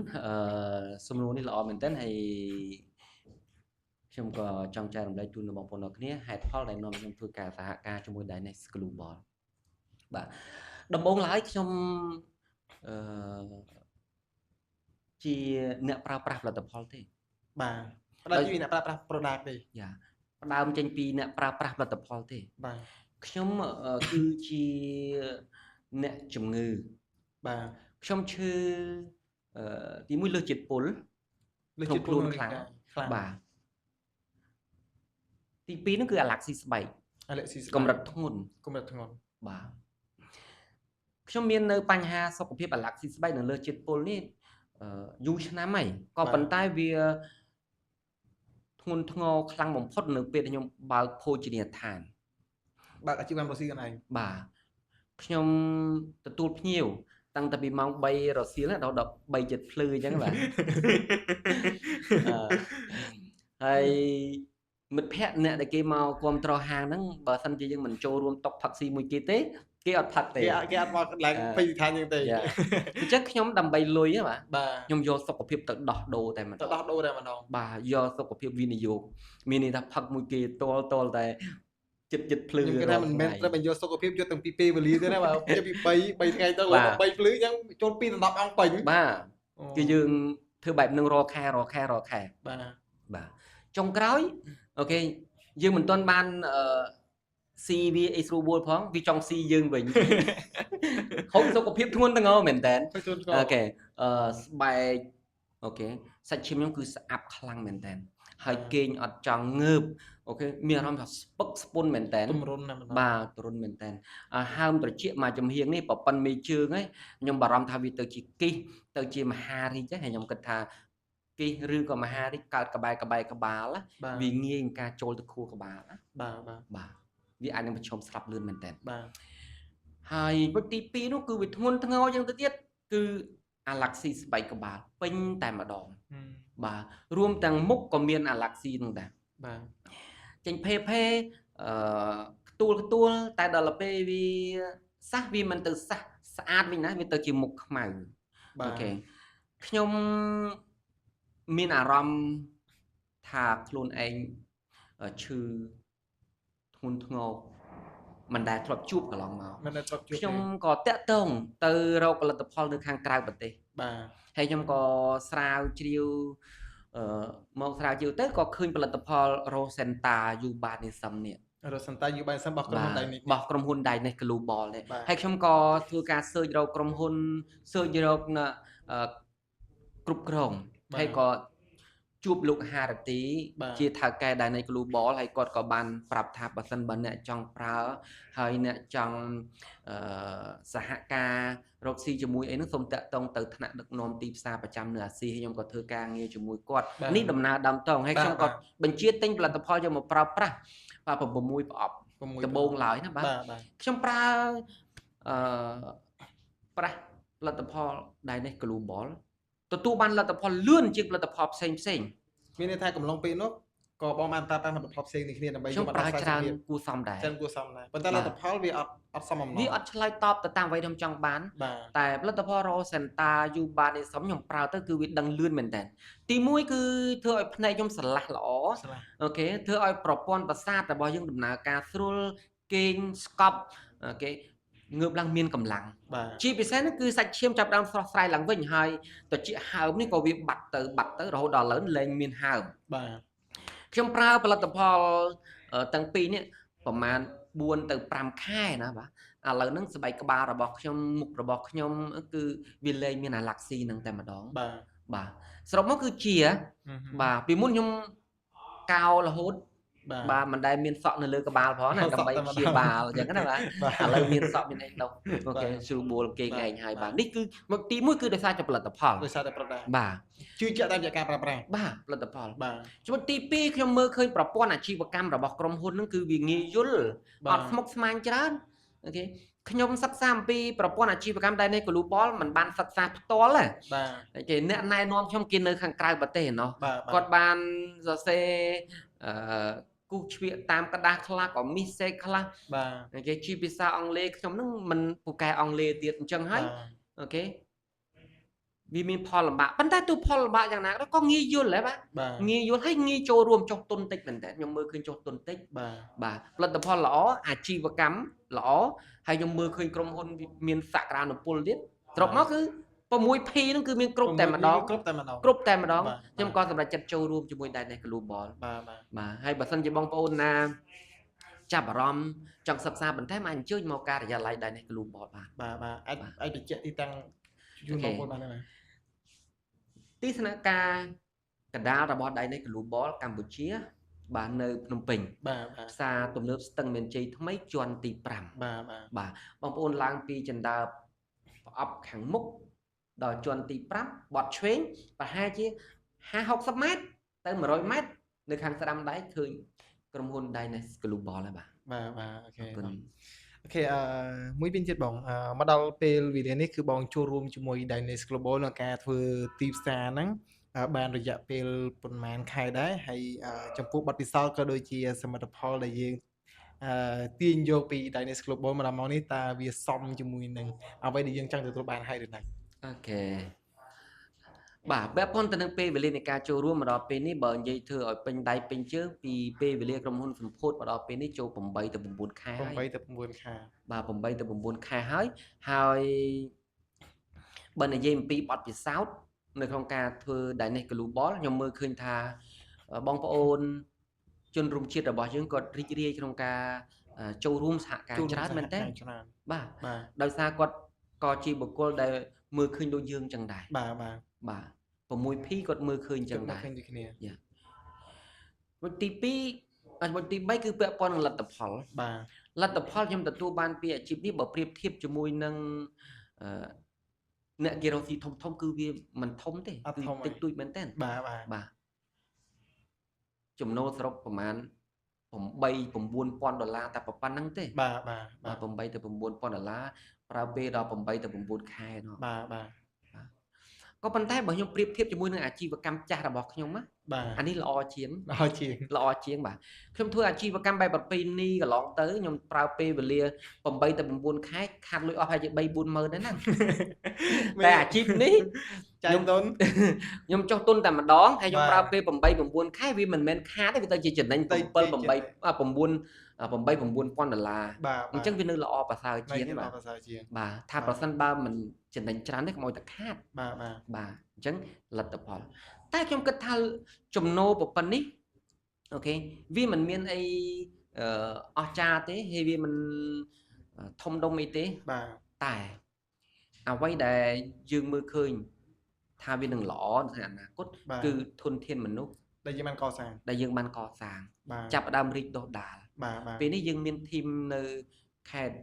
សំណួរនេះល្អមែនទែនហើយខ្ញុំក៏ចង់ចែករំលែកជូនដល់បងប្អូនទាំងគ្នាហេតុផលដែលនាំខ្ញុំធ្វើការសហការជាមួយ Dynace Global បាទដំបូងឡើយខ្ញុំជាអ្នកប្រើប្រាស់ផលិតផលទេបាទផ្ដើមពីអ្នកប្រើប្រាស់ product ទេយ៉ាផ្ដើមចេញពីអ្នកប្រើប្រាស់ផលិតផលទេបាទខ្ញុំគឺជាអ្នកជំងឺបាទខ្ញុំឈឺទីមួយលើសជាតិពុលលើសជាតិខ្លួនខ្លាំងបាទទី2នោះគឺអាឡាក់ស៊ីស្បែកអាឡាក់ស៊ីស្បែកកម្រិតធ្ងន់បាទខ្ញុំមាននៅបញ្ហាសុខភាពអាឡាក់ស៊ីស្បែកនៅលើជាតិពុលនេះយូរឆ្នាំហើយក៏ប៉ុន្តែវាធ្ងន់ធ្ងរខ្លាំងបំផុតនៅពេលដែលខ្ញុំបើកភោជនីយដ្ឋានបើកអាជីវកម្មរស៊ីខ្លួនឯងបាទខ្ញុំទទួលភ្ញៀវតាំងតែពីម៉ោង3រសៀលដល់3ជិតភ្លឺអញ្ចឹងបាទហើយមិត្តភ័ក្តិអ្នកដែលគេមកគាំទ្រហាងហ្នឹងបើសិនជាយើងមិនចូលរួមតុផឹកស៊ីមួយគេទេគេអត់ផឹកទេគេអត់មកឡើងពេញស្ថានយើងទេអញ្ចឹងខ្ញុំដើម្បីលុយបាទខ្ញុំយកសុខភាពទៅដោះដូរតែម្ដងបាទយកសុខភាពវិនិយោគមានន័យថាផឹកមួយគេតលតែចិត្តភ្លឺខ្ញុំគិតថាមិនមែនត្រូវបញ្យកសុខភាពយកទាំងពីពេលវេលាទេណាបាទពី3ថ្ងៃទៅ3ភ្លឺអញ្ចឹងចូល2ដល់10អង្គពេញបាទគឺយើងធ្វើបែបនឹងរាល់ខែបាទបាទចុងក្រោយអូខេយើងមិនទាន់បានស៊ីវាអីស្រួលបួលផងវាចង់ស៊ីយើងវិញហូបសុខភាពធ្ងន់ធ្ងរមែនតើអូខេស្បែកអូខេសាច់ឈាមខ្ញុំគឺស្អាប់ខ្លាំងមែនតើហើយគេងអត់ចង់ងើបអូខេមានអារម្មណ៍ថាស្ពឹកស្ពុនមែនតើទម្រន់ណាស់បាទទម្រន់មែនតើហើមត្រចៀកមកចំហៀងនេះប្រប៉ុនមេជើងហ្នឹងខ្ញុំបារម្ភថាវាទៅជាគិះទៅជាមហារីកហើយខ្ញុំគិតថាគិះឬក៏មហារីកកើតក្បែរក្បាលវាងាយនឹងការចូលទៅខួរក្បាលណាបាទបាទវាអាចនឹងប្រឈមស្លាប់លឿនមែនតើបាទហើយវិធីទី2នោះគឺវាធ្ងន់ធ្ងរយ៉ាងទៅទៀតគឺអាឡាក់ស៊ីស្បែកក្បាលពេញតែម្ដងបាទរួមទាំងមុខក៏មានអាឡាក់ស៊ីនោះដែរបាទចេញភេភេខ្ទួលតែដល់ពេលវាសះវាមិនទៅសះស្អាតវិញណាវាទៅជាមុខខ្មៅបាទអូខេខ្ញុំមានអារម្មណ៍ថាខ្លួនឯងឈឺធ្ងន់ធ្ងរមិនដែលធ្លាប់ជួបកន្លងមកមិនដែលធ្លាប់ជួបខ្ញុំក៏តាក់ទងទៅរកផលិតផលនៅខាងក្រៅប្រទេសបាទហើយខ្ញុំក៏ស្រាវជ្រាវមកស្រាវជ្រាវទៅក៏ឃើញផលិតផល Rosenta Ubanism នេះ Rosenta Ubanism របស់ក្រុមហ៊ុន Dynace របស់ក្រុមហ៊ុន Dynace Global នេះហើយខ្ញុំក៏ធ្វើការ search រកក្រុមហ៊ុន search រកគ្រប់គ្រងហើយក៏ជួបលោកហារទីជាថៅកែ Dynace Global ហើយគាត់ក៏បានប្រាប់ថាបើសិនបើអ្នកចង់ប្រើហើយអ្នកចង់សហការរកស៊ីជាមួយអីហ្នឹងសូមតាក់ទងទៅថ្នាក់ដឹកនាំទីផ្សារប្រចាំនៅអាស៊ីខ្ញុំក៏ធ្វើការងារជាមួយគាត់នេះដំណើរដើមតងហើយខ្ញុំក៏បញ្ជាទិញផលិតផលយកមកប្រើប្រាស់បាទ6ប្រអប់ដំបូងឡើយណាបាទខ្ញុំប្រើប្រាស់ផលិតផល Dynace Global ទទួលបានលទ្ធផលលឿនជាងផលិតផលផ្សេងមានន័យថាកំឡុងពេលនោះ ក៏បងបានប្រើប្រាស់ផលិតផលផ្សេងនេះគ្នាដើម្បី ខ្ញុំ យកមក ប្រើ ដោះស្រាយ ច្រើន សុខភាព គួរសមដែរ ច្រើនគួរសមដែរប៉ុន្តែល បាទ ទ្ធផលវាអត់សមអំណ វា រ អត់ឆ្លើយតបទៅតាមអ្វីដែលខ្ញុំចង់បាន បាទ តែផលិតផល Rosenta Yuba នេះសំខ្ញុំប្រើទៅគឺវាដឹងលឿនមែនតើទីមួយគឺធ្វើឲ្យភ្នែកខ្ញុំស្រឡះល្អ ឆ្លាស់ okay ធ្វើឲ្យប្រព័ន្ធប្រសាទរបស់យើងដំណើរការស្រួលគេងស្កប់ okay ងើបឡើងមានកម្លាំង បាទ ជាពិសេសនោះគឺសាច់ឈាមចាប់ផ្ដើមស្រស់ស្រាយឡើងវិញហើយត្រចៀកហើមនេះក៏វាបាត់ទៅបាត់ទៅរហូតដល់ឥឡូវលែងមានហើម បាទ ខ្ញុំប្រើផលិតផលទាំងពីរនេះប្រហែល4ទៅ5ខែណាបាទឥឡូវហ្នឹងស្បែកក្បាលរបស់ខ្ញុំមុខរបស់ខ្ញុំគឺវាលែងមានអាឡាក់ស៊ីហ្នឹងតែម្ដង បាទ បាទសរុបមកគឺជា បាទពីមុនខ្ញុំកោរហូត បាទ បាទមិនដែលមានសក់នៅលើក្បាលផងណា សក់ ដើម្បី តែម្ដង ព្យាបាលអញ្ចឹងណាបាទ បាទ ឥឡូវមានសក់មានអីដុះអូខេ បាទ ស្រួលបួលគេង បាទ ឯងហើយ បាទ បាទនេះគឺមកទីមួយគឺដោយសារតែផលិតផល ដោយសារតែប្រដា បាទ ជឿជាក់តាមរយៈការប្រើប្រាស់ បាទផលិតផល បាទ ចំណុចទី2ខ្ញុំមើលឃើញប្រព័ន្ធអាជីវកម្មរបស់ក្រុមហ៊ុនហ្នឹងគឺវាងាយយល់ បាទ អត់ស្មុគស្មាញច្រើន okay ខ្ញុំសិក្សាអំពីប្រព័ន្ធអាជីវកម្ម Dynace Global មិនបានសិក្សាផ្ទាល់ទេ បាទ គេអ្នកណែនាំខ្ញុំគេនៅខាងក្រៅប្រទេសណោះ បាទបាទ គាត់បានសរសេរអឺគូសជ្រៀកតាមក្រដាសខ្លះក៏មីសេកខ្លះ បាទ គេជាភាសាអង់គ្លេសខ្ញុំហ្នឹងមិនពូកែអង់គ្លេសទៀតអញ្ចឹងហើយ okay វាមានផលលំបាកប៉ុន្តែទោះផលលំបាកយ៉ាងណាក៏ដោយក៏ងាយយល់ដែរបាទ បាទ ងាយយល់ហើយងាយចូលរួមចុះទុនតិចមែនតើខ្ញុំមើលឃើញចុះទុនតិច បាទ បាទផលិតផលល្អអាជីវកម្មល្អហើយខ្ញុំមើលឃើញក្រុមហ៊ុនវាមានសក្តានុពលទៀតសរុបមកគឺ 6P ហ្នឹងគឺមានគ្រប់តែម្ដង គ្រប់តែម្ដង គ្រប់តែម្ដង បាទ ខ្ញុំក៏សម្រេចចិត្តចូលរួមជាមួយ Dynace Global បាទបាទ បាទហើយបើសិនជាបងប្អូនណាចាប់អារម្មណ៍ចង់សិក្សាបន្ថែមអាចអញ្ជើញមកការិយាល័យ Dynace Global បាន បាទបាទអាច បាទ អាចបញ្ជាក់ទីតាំងជូន okay បងប្អូនបានទេបាទ ទីស្នាក់ការកណ្ដាលរបស់ Dynace Global កម្ពុជា បាទនៅភ្នំពេញ បាទបាទ ផ្សារទំនើបស្ទឹងមានជ័យថ្មីជាន់ទី5 បាទបាទ បាទបងប្អូនឡើងពីចិន្តាប្រអប់ខាងមុខដល់ជាន់ទី5បត់ឆ្វេងប្រហែលជា50 60ម៉ែត្រទៅ100ម៉ែត្រនៅខាងស្ដាំដៃឃើញក្រុមហ៊ុន Dynace Global ហើយបាទ បាទបាទអូខេ អរគុណ បាទ okay មួយវិញទៀតបងមកដល់ពេលវេលានេះគឺបងចូលរួមជាមួយ Dynace Global ក្នុងការធ្វើទីផ្សារហ្នឹងបានរយៈពេលប៉ុន្មានខែដែរហើយចំពោះបទពិសោធន៍ក៏ដូចជាសមិទ្ធផលដែលយើងទាញយកពី Dynace Global មកដល់ម៉ោងនេះតើវាសមជាមួយនឹងអ្វីដែលយើងចង់ទទួលបានហើយឬនៅ okay បាទពាក់ព័ន្ធទៅនឹងពេលវេលានៃការចូលរួមមកដល់ពេលនេះបើនិយាយធ្វើឲ្យពេញដៃពេញជើងពីពេលវេលាក្រុមហ៊ុនសម្ពោធមកដល់ពេលនេះចូល8ទៅ9ខែហើយ 8ទៅ9ខែ បាទ8ទៅ9ខែហើយហើយបើនិយាយអំពីបទពិសោធន៍នៅក្នុងការធ្វើ Dynace Global ខ្ញុំមើលឃើញថាបងប្អូនជនរួមជាតិរបស់យើងគាត់រីករាយក្នុងការចូលរួមសហការច្រើនមែនទែន ច្រើន បាទ បាទ ដោយសារគាត់ក៏ជាបុគ្គលដែលមើលឃើញដូចយើងចឹងដែរ បាទបាទ បាទ 6P គាត់មើលឃើញចឹងដែរ ឃើញដូចគ្នា មុខទី2មុខទី3គឺពាក់ព័ន្ធនឹងលទ្ធផល បាទ លទ្ធផលខ្ញុំទទួលបានពីអាជីពនេះបើប្រៀបធៀបជាមួយនឹងអ្នកគេរកស៊ីធំធំគឺវាមិនធំទេគឺតិចតួចមែនទែន បាទបាទ បាទចំណូលសរុបប្រហែល8 9000ដុល្លារតែប៉ុណ្្នឹងទេ បាទបាទ បាទ8ទៅ9000ដុល្លារប្រើពេលដល់8ទៅ9ខែនោះ បាទបាទ ក៏ប៉ុន្តែបើខ្ញុំប្រៀបធៀបជាមួយនឹងអាជីវកម្មចាស់របស់ខ្ញុំណា បាទ អានេះល្អជាង ល្អជាង ល្អជាងបាទខ្ញុំធ្វើអាជីវកម្មបែបប្រពៃណីកន្លងទៅខ្ញុំប្រើពេលវេលា8ទៅ9ខែខាត់លុយអស់ប្រហែលជា3 4ម៉ឺនដែរណាតែអាជីពនេះ ចាយទុន ខ្ញុំចុះទុនតែម្ដងហើយខ្ញុំប្រើពេល8 9ខែវាមិនមែនខាតទេវាទៅជាចំណេញ7 8 9 8 9000ដុល្លារ បាទ អញ្ចឹងវានៅល្អប្រសើរជាង បាទ បាទ ប្រសើរជាង បាទថាប្រសិនបើមិនចំណេញច្រើនទេកុំឲ្យតែខាត បាទបាទ បាទអញ្ចឹងលទ្ធផលតែខ្ញុំគិតថាចំណូលប៉ុណ្នេះអូខេវាមិនមានអីអស្ចារ្យទេហើយវាមិនធំដុំអីទេ បាទ តែអ្វីដែលយើងមើលឃើញថាវានឹងល្អនៅថ្ងៃអនាគតគឺធនធានមនុស្ស ដែលយើងបានកសាង ដែលយើងបានកសាងចាប់ផ្ដើមរីកដុះដាល បាទបាទ ពេលនេះយើងមានធីមនៅខេត្ត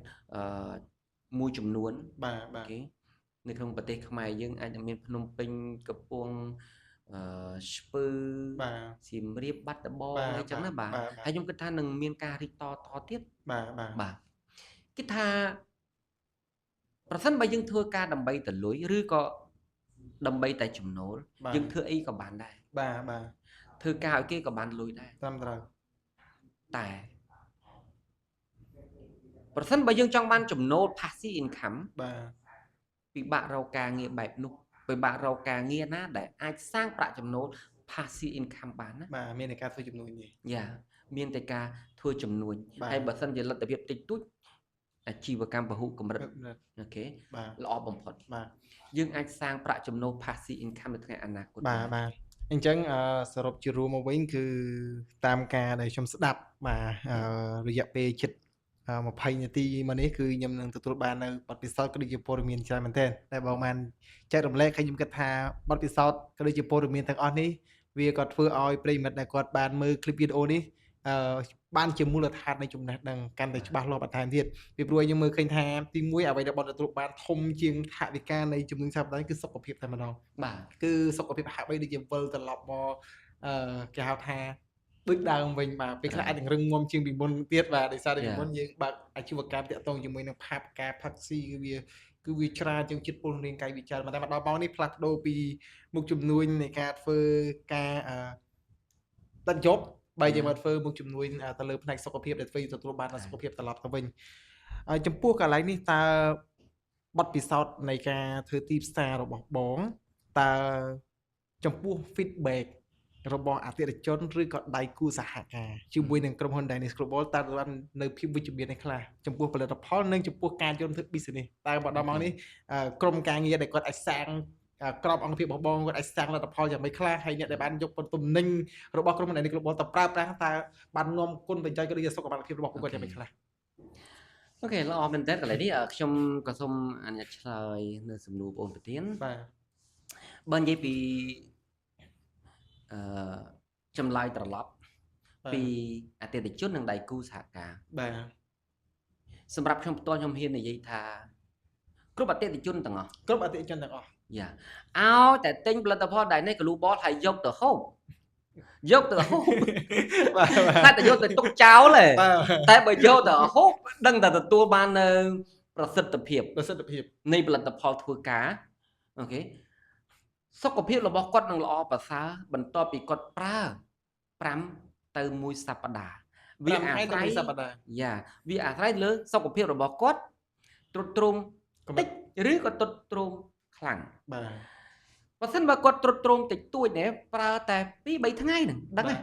មួយចំនួន បាទបាទ គេនៅក្នុងប្រទេសខ្មែរយើងអាចនឹងមានភ្នំពេញកំពង់ស្ពឺ បាទ សៀមរាបបាត់ដំបងអីចឹងណាបាទហើយខ្ញុំគិតថានឹងមានការរីកតទៀត បាទបាទ បាទគិតថាប្រសិនបើយើងធ្វើការដើម្បីតែលុយឬក៏ដើម្បីតែចំណូលយើងធ្វើអីក៏បានដែរ បាទបាទ ធ្វើការឲ្យគេក៏បានលុយដែរ ត្រឹមត្រូវ តែប្រសិនបើយើងចង់បានចំណូល passive income បាទ ពិបាករកការងារបែបនោះពិបាករកការងារណាដែលអាចសាងប្រាក់ចំណូល passive income បានណា បាទមានតែការធ្វើជំនួញនេះ យ៉ាមានតែការធ្វើជំនួញ បាទ ហើយបើសិនជាលទ្ធភាពតិចតួចអាជីវកម្មពហុកម្រិត OK បាទ ល្អបំផុត បាទ យើងអាចសាងប្រាក់ចំណូល passive income នៅថ្ងៃអនាគត បាទបាទអញ្ចឹងសរុបជារួមមកវិញគឺតាមការដែលខ្ញុំស្ដាប់បាទរយៈពេលជិត20នាទីមកនេះគឺខ្ញុំនឹងទទួលបាននៅបទពិសោធន៍ក៏ដូចជាព័ត៌មានច្រើនមែនទែនតែបងបានចែករំលែកហើយខ្ញុំគិតថាបទពិសោធន៍ក៏ដូចជាព័ត៌មានទាំងអស់នេះវាក៏ធ្វើឲ្យប្រិយមិត្តដែលគាត់បានមើលคลิปវីដេអូនេះបានជាមូលដ្ឋាននៃចំណេះដឹងកាន់តែច្បាស់លាស់បន្ថែមទៀតពីព្រោះយើងមើលឃើញថាទីមួយអ្វីដែលបងទទួលបានធំជាងថវិកានៃជំនាញស្ថាប័នគឺសុខភាពតែម្ដង បាទ គឺសុខភាពហាក់បីដូចជាវិលត្រឡប់មកគេហៅថាដូចដើមវិញបាទពេលខ្លះអាចនឹងរឹងមាំជាងពីមុនទៀតបាទដោយសារតែពីមុនយើងបើកអាជីវកម្មតាក់ទងជាមួយនឹងផាប់ការផឹកស៊ីគឺវាច្រើនជាងជាតិពុលរាងកាយវាច្រើនតែមកដល់ម៉ោងនេះផ្លាស់ប្ដូរពីមុខជំនួញនៃការធ្វើការដិតយប់បែរជាមកធ្វើមុខជំនួញទៅលើផ្នែកសុខភាពដែលធ្វើទទួលបានសុខភាពត្រឡប់ទៅវិញហើយចំពោះកន្លែងនេះតើបទពិសោធន៍នៃការធ្វើទីផ្សាររបស់បងតើចំពោះ feedback របស់អតិថិជនឬក៏ដៃគូសហការជាមួយនឹងក្រុមហ៊ុន Dynace Global តើបាននៅភាពវិជ្ជមាននេះខ្លះចំពោះផលិតផលនិងចំពោះការយល់ធ្វើ business តើមកដល់ម៉ោងនេះក្រុមការងារដែលគាត់អាចសាងក្របអង្គភាពរបស់បងគាត់អាចសាងលទ្ធផលយ៉ាងម៉េចខ្លះហើយអ្នកដែលបានយកទំនិញរបស់ក្រុមហ៊ុន Dynace Global ទៅប្រើប្រាស់តើបាននាំគុណប្រយោជន៍ក៏ដូចជាសុខុមាលភាពរបស់ពួកគាត់យ៉ាងម៉េចខ្លះ OK ល្អមែនតើកន្លែងនេះខ្ញុំក៏សូមអនុញ្ញាតឆ្លើយនៅសំណួរបងប្រធាន បាទ បើនិយាយពីចម្លើយត្រឡប់ពីអតិថិជននិងដៃគូសហការ បាទ សម្រាប់ខ្ញុំផ្ទាល់ខ្ញុំហ៊ាននិយាយថាគ្រប់អតិថិជនទាំងអស់ គ្រប់អតិថិជនទាំងអស់ យ៉ាឲ្យតែទិញផលិតផលដែលនេះ Global ហើយយកទៅហូបយកទៅហូប បាទ តែយកទៅទុកចោលទេតែបើយកទៅហូបដឹងតែទទួលបាននៅប្រសិទ្ធភាពនៃផលិតផលធ្វើការ OK សុខភាពរបស់គាត់នឹងល្អប្រសើរបន្ទាប់ពីគាត់ប្រើ5ទៅ1សប្តាហ៍ វាអាស្រ័យសប្តាហ៍ យ៉ាវាអាស្រ័យលើសុខភាពរបស់គាត់ទ្រុឌទ្រោមតិចឬក៏ទ្រុឌទ្រោមខ្លាំង បាទ បើសិនបើគាត់ទ្រុឌទ្រោមតិចតួចនេះប្រើតែ2 3ថ្ងៃហ្នឹងដឹងទេ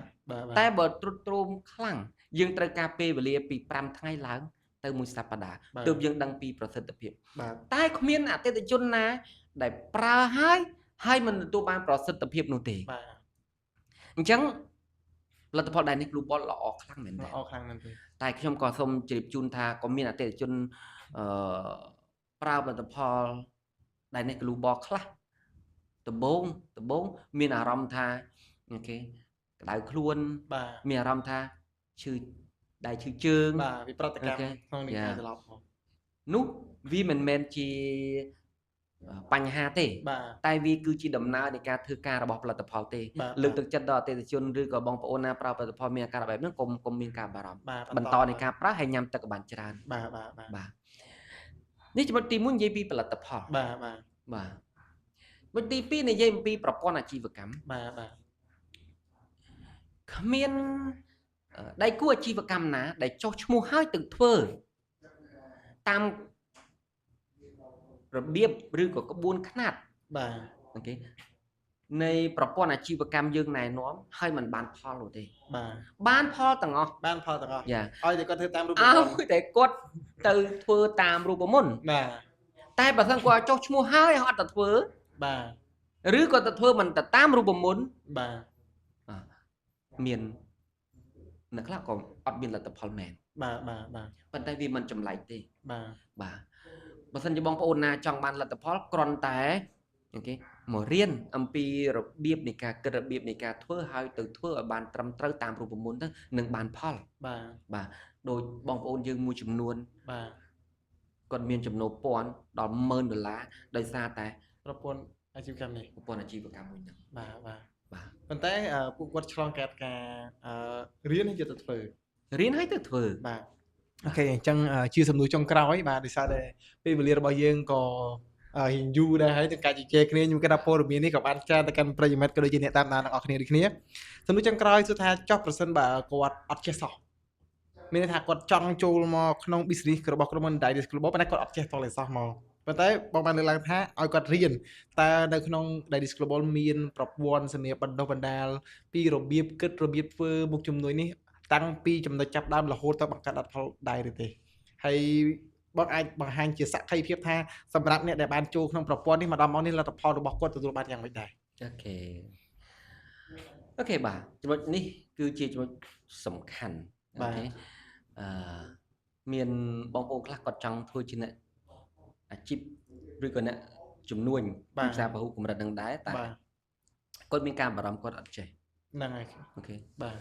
តែបើទ្រុឌទ្រោមខ្លាំងយើងត្រូវការពេលវេលាពី5ថ្ងៃឡើងទៅ1សប្តាហ៍ទើបយើងដឹងពីប្រសិទ្ធភាពតែគ្មានអតិថិជនណាដែលប្រើហើយមិនទទួលបានប្រសិទ្ធភាពនោះទេ បាទ អញ្ចឹងផលិតផលដែលនេះ Global ល្អខ្លាំងមែនទេ ល្អខ្លាំងមែនទេ តែខ្ញុំក៏សូមជម្រាបជូនថាក៏មានអតិថិជនប្រើផលិតផលដែលនេះ Global ខ្លះដំបូងមានអារម្មណ៍ថា OK ក្តៅខ្លួន បាទ មានអារម្មណ៍ថាឈឺដៃឈឺជើង បាទវាប្រតិកម្មក្នុងនេះត្រឡប់មក នោះវាមិនមែនជាបញ្ហាទេតែវាគឺជាដំណើរនៃការធ្វើការរបស់ផលិតផលទេលើកទឹកចិត្តដល់អតិថិជនឬក៏បងប្អូនណាប្រើផលិតផលមានអាការៈបែបហ្នឹងកុំមានការបារម្ភបន្តនៃការប្រើហើយញ៉ាំទឹកក៏បានច្រើន បាទបាទ បាទនេះចំណុចទី1និយាយពីផលិតផល បាទបាទ បាទចំណុចទី2និយាយអំពីប្រព័ន្ធអាជីវកម្ម បាទបាទ គ្មានដៃគូអាជីវកម្មណាដែលចុះឈ្មោះហើយទៅធ្វើតាមរបៀបឬក៏ក្បួនខ្នាត បាទ OK នៃប្រព័ន្ធអាជីវកម្មយើងណែនាំហើយมันបានផលនោះទេ បាទ បានផលទាំងអស់ បានផលទាំងអស់ យ៉ា ឲ្យតែគាត់ធ្វើតាមរូបមន្ត ឲ្យតែគាត់ទៅធ្វើតាមរូបមន្ត បាទ តែបើសិនគាត់ចុះឈ្មោះហើយអត់ទៅធ្វើ បាទ ឬក៏ទៅធ្វើមិនទៅតាមរូបមន្ត បាទ មានអ្នកខ្លះក៏អត់មានលទ្ធផលមែន បាទបាទបាទ ប៉ុន្តែវាមិនចម្លែកទេ បាទ បាទបើសិនជាបងប្អូនណាចង់បានលទ្ធផលគ្រាន់តែ OK មករៀនអំពីរបៀបនៃការគិតរបៀបនៃការធ្វើហើយទៅធ្វើឲ្យបានត្រឹមត្រូវតាមរូបមន្តទៅនឹងបានផល បាទ បាទដោយបងប្អូនយើងមួយចំនួន បាទ គាត់មានចំណូលពាន់ដល់10000ដុល្លារដោយសារតែ ប្រព័ន្ធអាជីវកម្មនេះ ប្រព័ន្ធអាជីវកម្មមួយហ្នឹង បាទបាទ បាទ ប៉ុន្តែពួកគាត់ឆ្លងកាត់ការរៀនហើយយកទៅធ្វើ រៀនហើយទៅធ្វើ បាទ OK អញ្ចឹងជាសំណួរចុងក្រោយបាទដោយសារតែពេលវេលារបស់យើងក៏ រៀងយូរដែរហើយនឹងការជជែកគ្នាខ្ញុំគិតថាព័ត៌មាននេះក៏បានច្រើនទៅកាន់ប្រិយមិត្តក៏ដូចជាអ្នកតាមដានទាំងអស់គ្នាដូចគ្នាសំណួរចុងក្រោយគឺថាចុះប្រសិនបើគាត់អត់ចេះសោះមានន័យថាគាត់ចង់ចូលមកក្នុង business របស់ក្រុមហ៊ុន Dynace Global ប៉ុន្តែគាត់អត់ចេះតលេសោះមកប៉ុន្តែបងបានលើកឡើងថាឲ្យគាត់រៀនតើនៅក្នុង Dynace Global មានប្រព័ន្ធសម្រាប់បណ្ដុះបណ្ដាលពីរបៀបគិតរបៀបធ្វើមុខជំនួយនេះតាំងពីចំណុចចាប់ដើមរហូតទៅបង្កើតលទ្ធផលដែរឬទេហើយបងអាចបង្ហាញជាសក្ខីភាពថាសម្រាប់អ្នកដែលបានចូលក្នុងប្រព័ន្ធនេះមកដល់មកនេះលទ្ធផលរបស់គាត់ទទួលបានយ៉ាងម៉េចដែរ OK បាទចំណុចនេះគឺជាចំណុចសំខាន់ OK មានបងប្អូនខ្លះគាត់ចង់ធ្វើជាអ្នកអាជីពឬក៏អ្នកជំនួញទីផ្សារពហុកម្រិតនឹងដែរតែគាត់មានការបារម្ភគាត់អត់ចេះហ្នឹងហើយ OK បាទ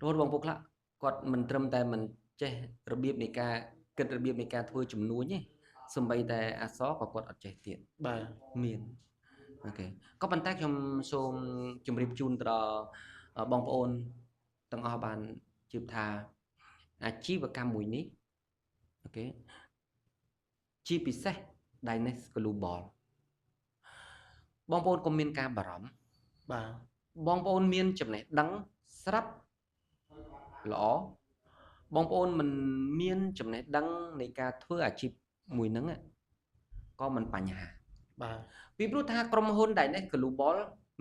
រហូតបងប្អូនខ្លះគាត់មិនត្រឹមតែមិនចេះរបៀបនៃការគិតរបៀបនៃការធ្វើជំនួញទេសូម្បីតែអក្សរក៏គាត់អត់ចេះទៀតបាទមាន OK ក៏ប៉ុន្តែខ្ញុំសូមជម្រាបជូនទៅដល់បងប្អូនទាំងអស់បានជឿថាអាជីវកម្មមួយនេះ OK ជាពិសេស Dynace Global បងប្អូនកុំមានការបារម្ភបាទបងប្អូនមានចំណេះដឹងស្រាប់ល្អបងប្អូនមិនមានចំណេះដឹងនៃការធ្វើអាជីពមួយហ្នឹងក៏មិនបញ្ហាបាទពីព្រោះថាក្រុមហ៊ុន Dynace Global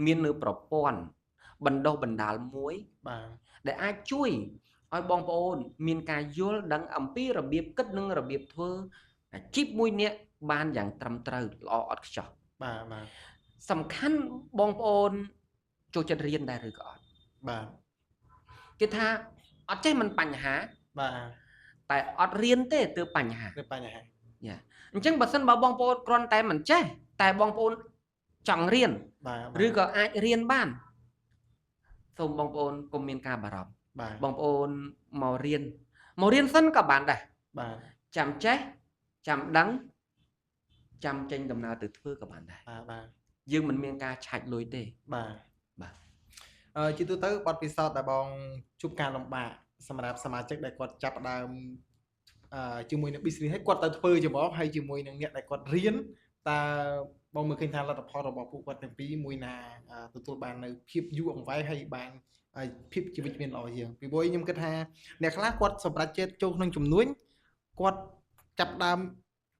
មាននៅប្រព័ន្ធបណ្ដុះបណ្ដាលមួយបាទដែលអាចជួយឲ្យបងប្អូនមានការយល់ដឹងអំពីរបៀបគិតនិងរបៀបធ្វើអាជីពមួយនេះបានយ៉ាងត្រឹមត្រូវល្អអត់ខ្ចោះបាទបាទសំខាន់បងប្អូនចូលចិត្តរៀនដែរឬក៏អត់បាទគេថាអត់ចេះមិនបញ្ហាបាទតែអត់រៀនទេទើបបញ្ហាយ៉ាអញ្ចឹងបើសិនបើបងប្អូនគ្រាន់តែមិនចេះតែបងប្អូនចង់រៀនឬក៏អាចរៀនបានសូមបងប្អូនកុំមានការបារម្ភបងប្អូនមករៀនសិនក៏បានដែរបាទចាំចេះចាំដឹងចាំចេញដំណើរទៅធ្វើក៏បានដែរបាទយើងមិនមានការឆាច់លុយទេបាទបាទជាទូទៅបទពិសោធន៍ដែលបងជួបការលំបាកសម្រាប់សមាជិកដែលគាត់ចាប់ដើមជាមួយនឹង business ហើយគាត់ទៅធ្វើជាមកហើយជាមួយនឹងអ្នកដែលគាត់រៀនតើបងមើលឃើញថាលទ្ធផលរបស់ពួកគាត់ទាំងពីរមួយណាទទួលបាននៅភាពយូរអង្វែងហើយបានភាពជីវិតមានល្អជាងពីព្រោះខ្ញុំគិតថាអ្នកខ្លះគាត់សម្រេចចិត្តចូលក្នុងជំនួញគាត់ចាប់ដើម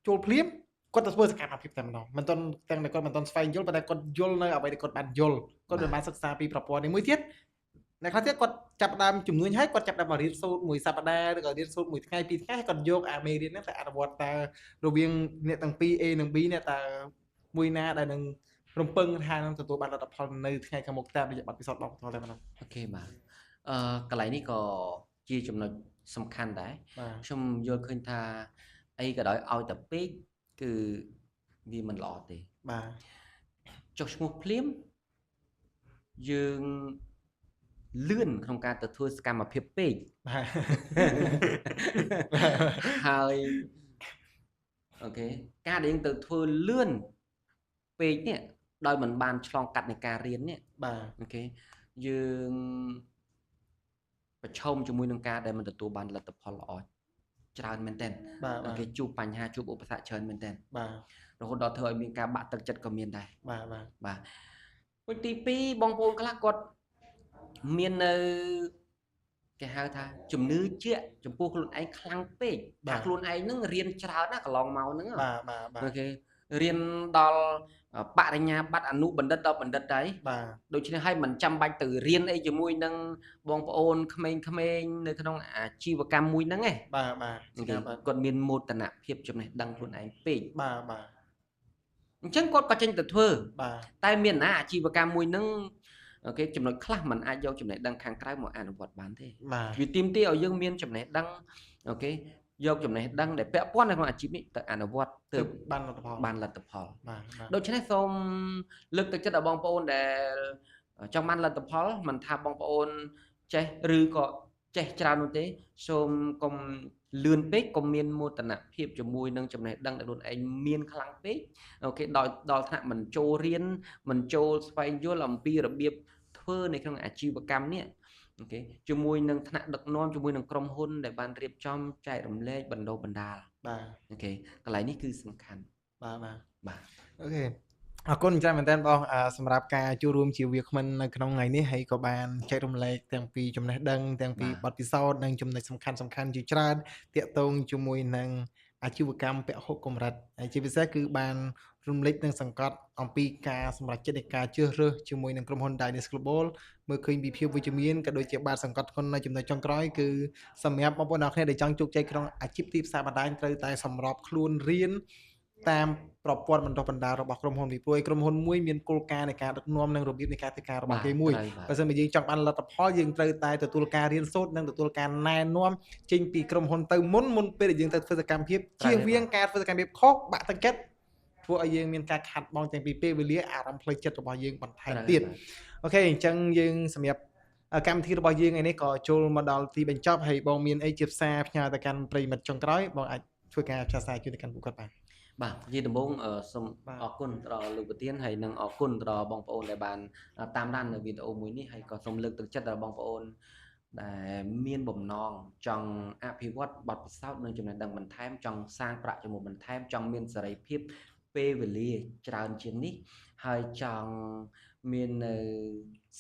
ចូលភ្លាមគាត់ទៅធ្វើសកម្មភាពតែម្ដងមិនទាន់ទាំងតែគាត់មិនទាន់ស្វែងយល់ប៉ុន្តែគាត់យល់នៅអ្វីដែលគាត់បានយល់គាត់មិនបានសិក្សាពីប្រព័ន្ធនេះមួយទៀតអ្នកខ្លះទៀតគាត់ចាប់ដើមជំនួញហើយគាត់ចាប់ដើមមករៀនសូត្រមួយសប្តាហ៍ឬក៏រៀនសូត្រមួយថ្ងៃពីរថ្ងៃហើយគាត់យកអាមេរៀនហ្នឹងទៅអនុវត្តតើរវាងអ្នកទាំងពីរ A និង B អ្នកតើមួយណាដែលនឹងរំពឹងថានឹងទទួលបានលទ្ធផលនៅថ្ងៃខាងមុខតាមរយៈបទពិសោធន៍បងផ្ទាល់តែម្ដង OK បាទកន្លែងនេះក៏ជាចំណុចសំខាន់ដែរខ្ញុំយល់ឃើញថាអីក៏ដោយឲ្យតែពេកគឺវាមិនល្អទេបាទចុះឈ្មោះភ្លាមយើងលឿនក្នុងការទៅធ្វើសកម្មភាពពេកបាទហើយ OK ការដែលយើងទៅធ្វើលឿនពេកនេះដោយមិនបានឆ្លងកាត់នៃការរៀននេះបាទ OK យើងប្រឈមជាមួយនឹងការដែលមិនទទួលបានលទ្ធផលល្អច្រើនមែនទែនគេជួបបញ្ហាជួបឧបសគ្គច្រើនមែនទែនបាទរហូតដល់ធ្វើឲ្យមានការបាក់ទឹកចិត្តក៏មានដែរបាទបាទបាទមួយទី2បងប្អូនខ្លះគាត់មាននៅគេហៅថាជំនឿជាក់ចំពោះខ្លួនឯងខ្លាំងពេកថាខ្លួនឯងនឹងរៀនច្រើនណាស់កន្លងមកហ្នឹងបាទបាទបាទ OK រៀនដល់បរិញ្ញាបត្រអនុបណ្ឌិតដល់បណ្ឌិតដែរបាទដូច្នេះហើយមិនចាំបាច់ទៅរៀនអីជាមួយនឹងបងប្អូនក្មេងៗនៅក្នុងអាជីវកម្មមួយហ្នឹងឯងបាទបាទគាត់មានមោទនភាពចំណេះដឹងខ្លួនឯងពេកបាទបាទអញ្ចឹងគាត់ក៏ចេញទៅធ្វើបាទតែមានណាអាជីវកម្មមួយហ្នឹងគេចំណុចខ្លះมันអាចយកចំណេះដឹងខាងក្រៅមកអនុវត្តបានទេវាទាមទារឲ្យយើងមានចំណេះដឹង OK យកចំណេះដឹងដែលពាក់ព័ន្ធនៅក្នុងអាជីពនេះទៅអនុវត្តទើបបានលទ្ធផលបានលទ្ធផលបាទដូច្នេះសូមលើកទឹកចិត្តដល់បងប្អូនដែលចង់បានលទ្ធផលមិនថាបងប្អូនចេះឬក៏ចេះច្រើននោះទេសូមកុំលឿនពេកកុំមានមោទនភាពជាមួយនឹងចំណេះដឹងដែលខ្លួនឯងមានខ្លាំងពេក OK ដល់ថ្នាក់មិនចូលរៀនមិនចូលស្វែងយល់អំពីរបៀបធ្វើនៅក្នុងអាជីវកម្មនេះ OK ជាមួយនឹងថ្នាក់ដឹកនាំជាមួយនឹងក្រុមហ៊ុនដែលបានរៀបចំចែករំលែកបណ្ដុះបណ្ដាល បាទ OK កន្លែងនេះគឺសំខាន់ បាទបាទ បាទ OK អរគុណច្រើនមែនទែនបងសម្រាប់ការចូលរួមជាវាគ្មិននៅក្នុងថ្ងៃនេះហើយក៏បានចែករំលែកទាំងពីចំណេះដឹងទាំងពីបទពិសោធន៍និងចំណុចសំខាន់សំខាន់ជាច្រើនទាក់ទងជាមួយនឹងអាជីវកម្មពហុកម្រិតហើយជាពិសេសគឺបានរំលេចនិងសង្កត់អំពីការសម្រេចចិត្តនៃការជ្រើសរើសជាមួយនឹងក្រុមហ៊ុន Dynace Global មើលឃើញពីភាពវិជ្ជមានក៏ដូចជាបានសង្កត់ធ្ងន់នៅចំណុចចុងក្រោយគឺសម្រាប់បងប្អូនអ្នកគ្នាដែលចង់ជោគជ័យក្នុងអាជីពទីផ្សារបណ្ដាញត្រូវតែសម្របខ្លួនរៀនតាមប្រព័ន្ធបណ្ដុះបណ្ដាលរបស់ក្រុមហ៊ុនពីព្រោះឯក្រុមហ៊ុនមួយមានគោលការណ៍នៃការដឹកនាំនិងរបៀបនៃការធ្វើការរបស់គេមួយបើសិនជាយើងចង់បានលទ្ធផលយើងត្រូវតែទទួលការរៀនសូត្រនិងទទួលការណែនាំចេញពីក្រុមហ៊ុនទៅមុនមុនពេលដែលយើងទៅធ្វើសកម្មភាពជៀសវាងការធ្វើសកម្មភាពខុសបាក់ទឹកចិត្តធ្វើឲ្យយើងមានការខាត់បងទាំងពីពេលវេលាអារម្មណ៍ផ្លូវចិត្តរបស់យើងបន្ថែមទៀត OK អញ្ចឹងយើងសម្រាប់កម្មវិធីរបស់យើងថ្ងៃនេះក៏ចូលមកដល់ទីបញ្ចប់ហើយបងមានអីជាផ្សារផ្ញើទៅកាន់ប្រិយមិត្តចុងក្រោយបងអាចធ្វើការផ្សាយសារជូនទៅកាន់ពួកគាត់បាន បាទជាដំបូងសូមអរគុណដល់លោកប្រធានហើយនិងអរគុណដល់បងប្អូនដែលបានតាមដាននៅវីដេអូមួយនេះហើយក៏សូមលើកទឹកចិត្តដល់បងប្អូនដែលមានបំណងចង់អភិវឌ្ឍបទពិសោធន៍និងចំណេះដឹងបន្ថែមចង់សាងប្រាក់ចំណូលបន្ថែមចង់មានសេរីភាពពេលវេលាច្រើនជាងនេះហើយចង់មាននៅ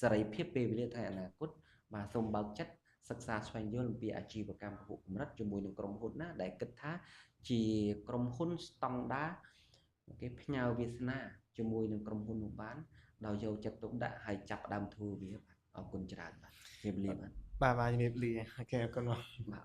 សេរីភាពពេលវេលាថ្ងៃអនាគតបាទសូមបើកចិត្តសិក្សាស្វែងយល់អំពីអាជីវកម្មពហុកម្រិតជាមួយនឹងក្រុមហ៊ុនណាដែលគិតថាជាក្រុមហ៊ុនស្តង់ដាគេផ្ញើវាសនាជាមួយនឹងក្រុមហ៊ុននោះបានដោយយកចិត្តទុកដាក់ហើយចាប់ផ្ដើមធ្វើវាបាទអរគុណច្រើនបាទជម្រាបលាបាទ បាទបាទជំរាបលា OK អរគុណបាទ។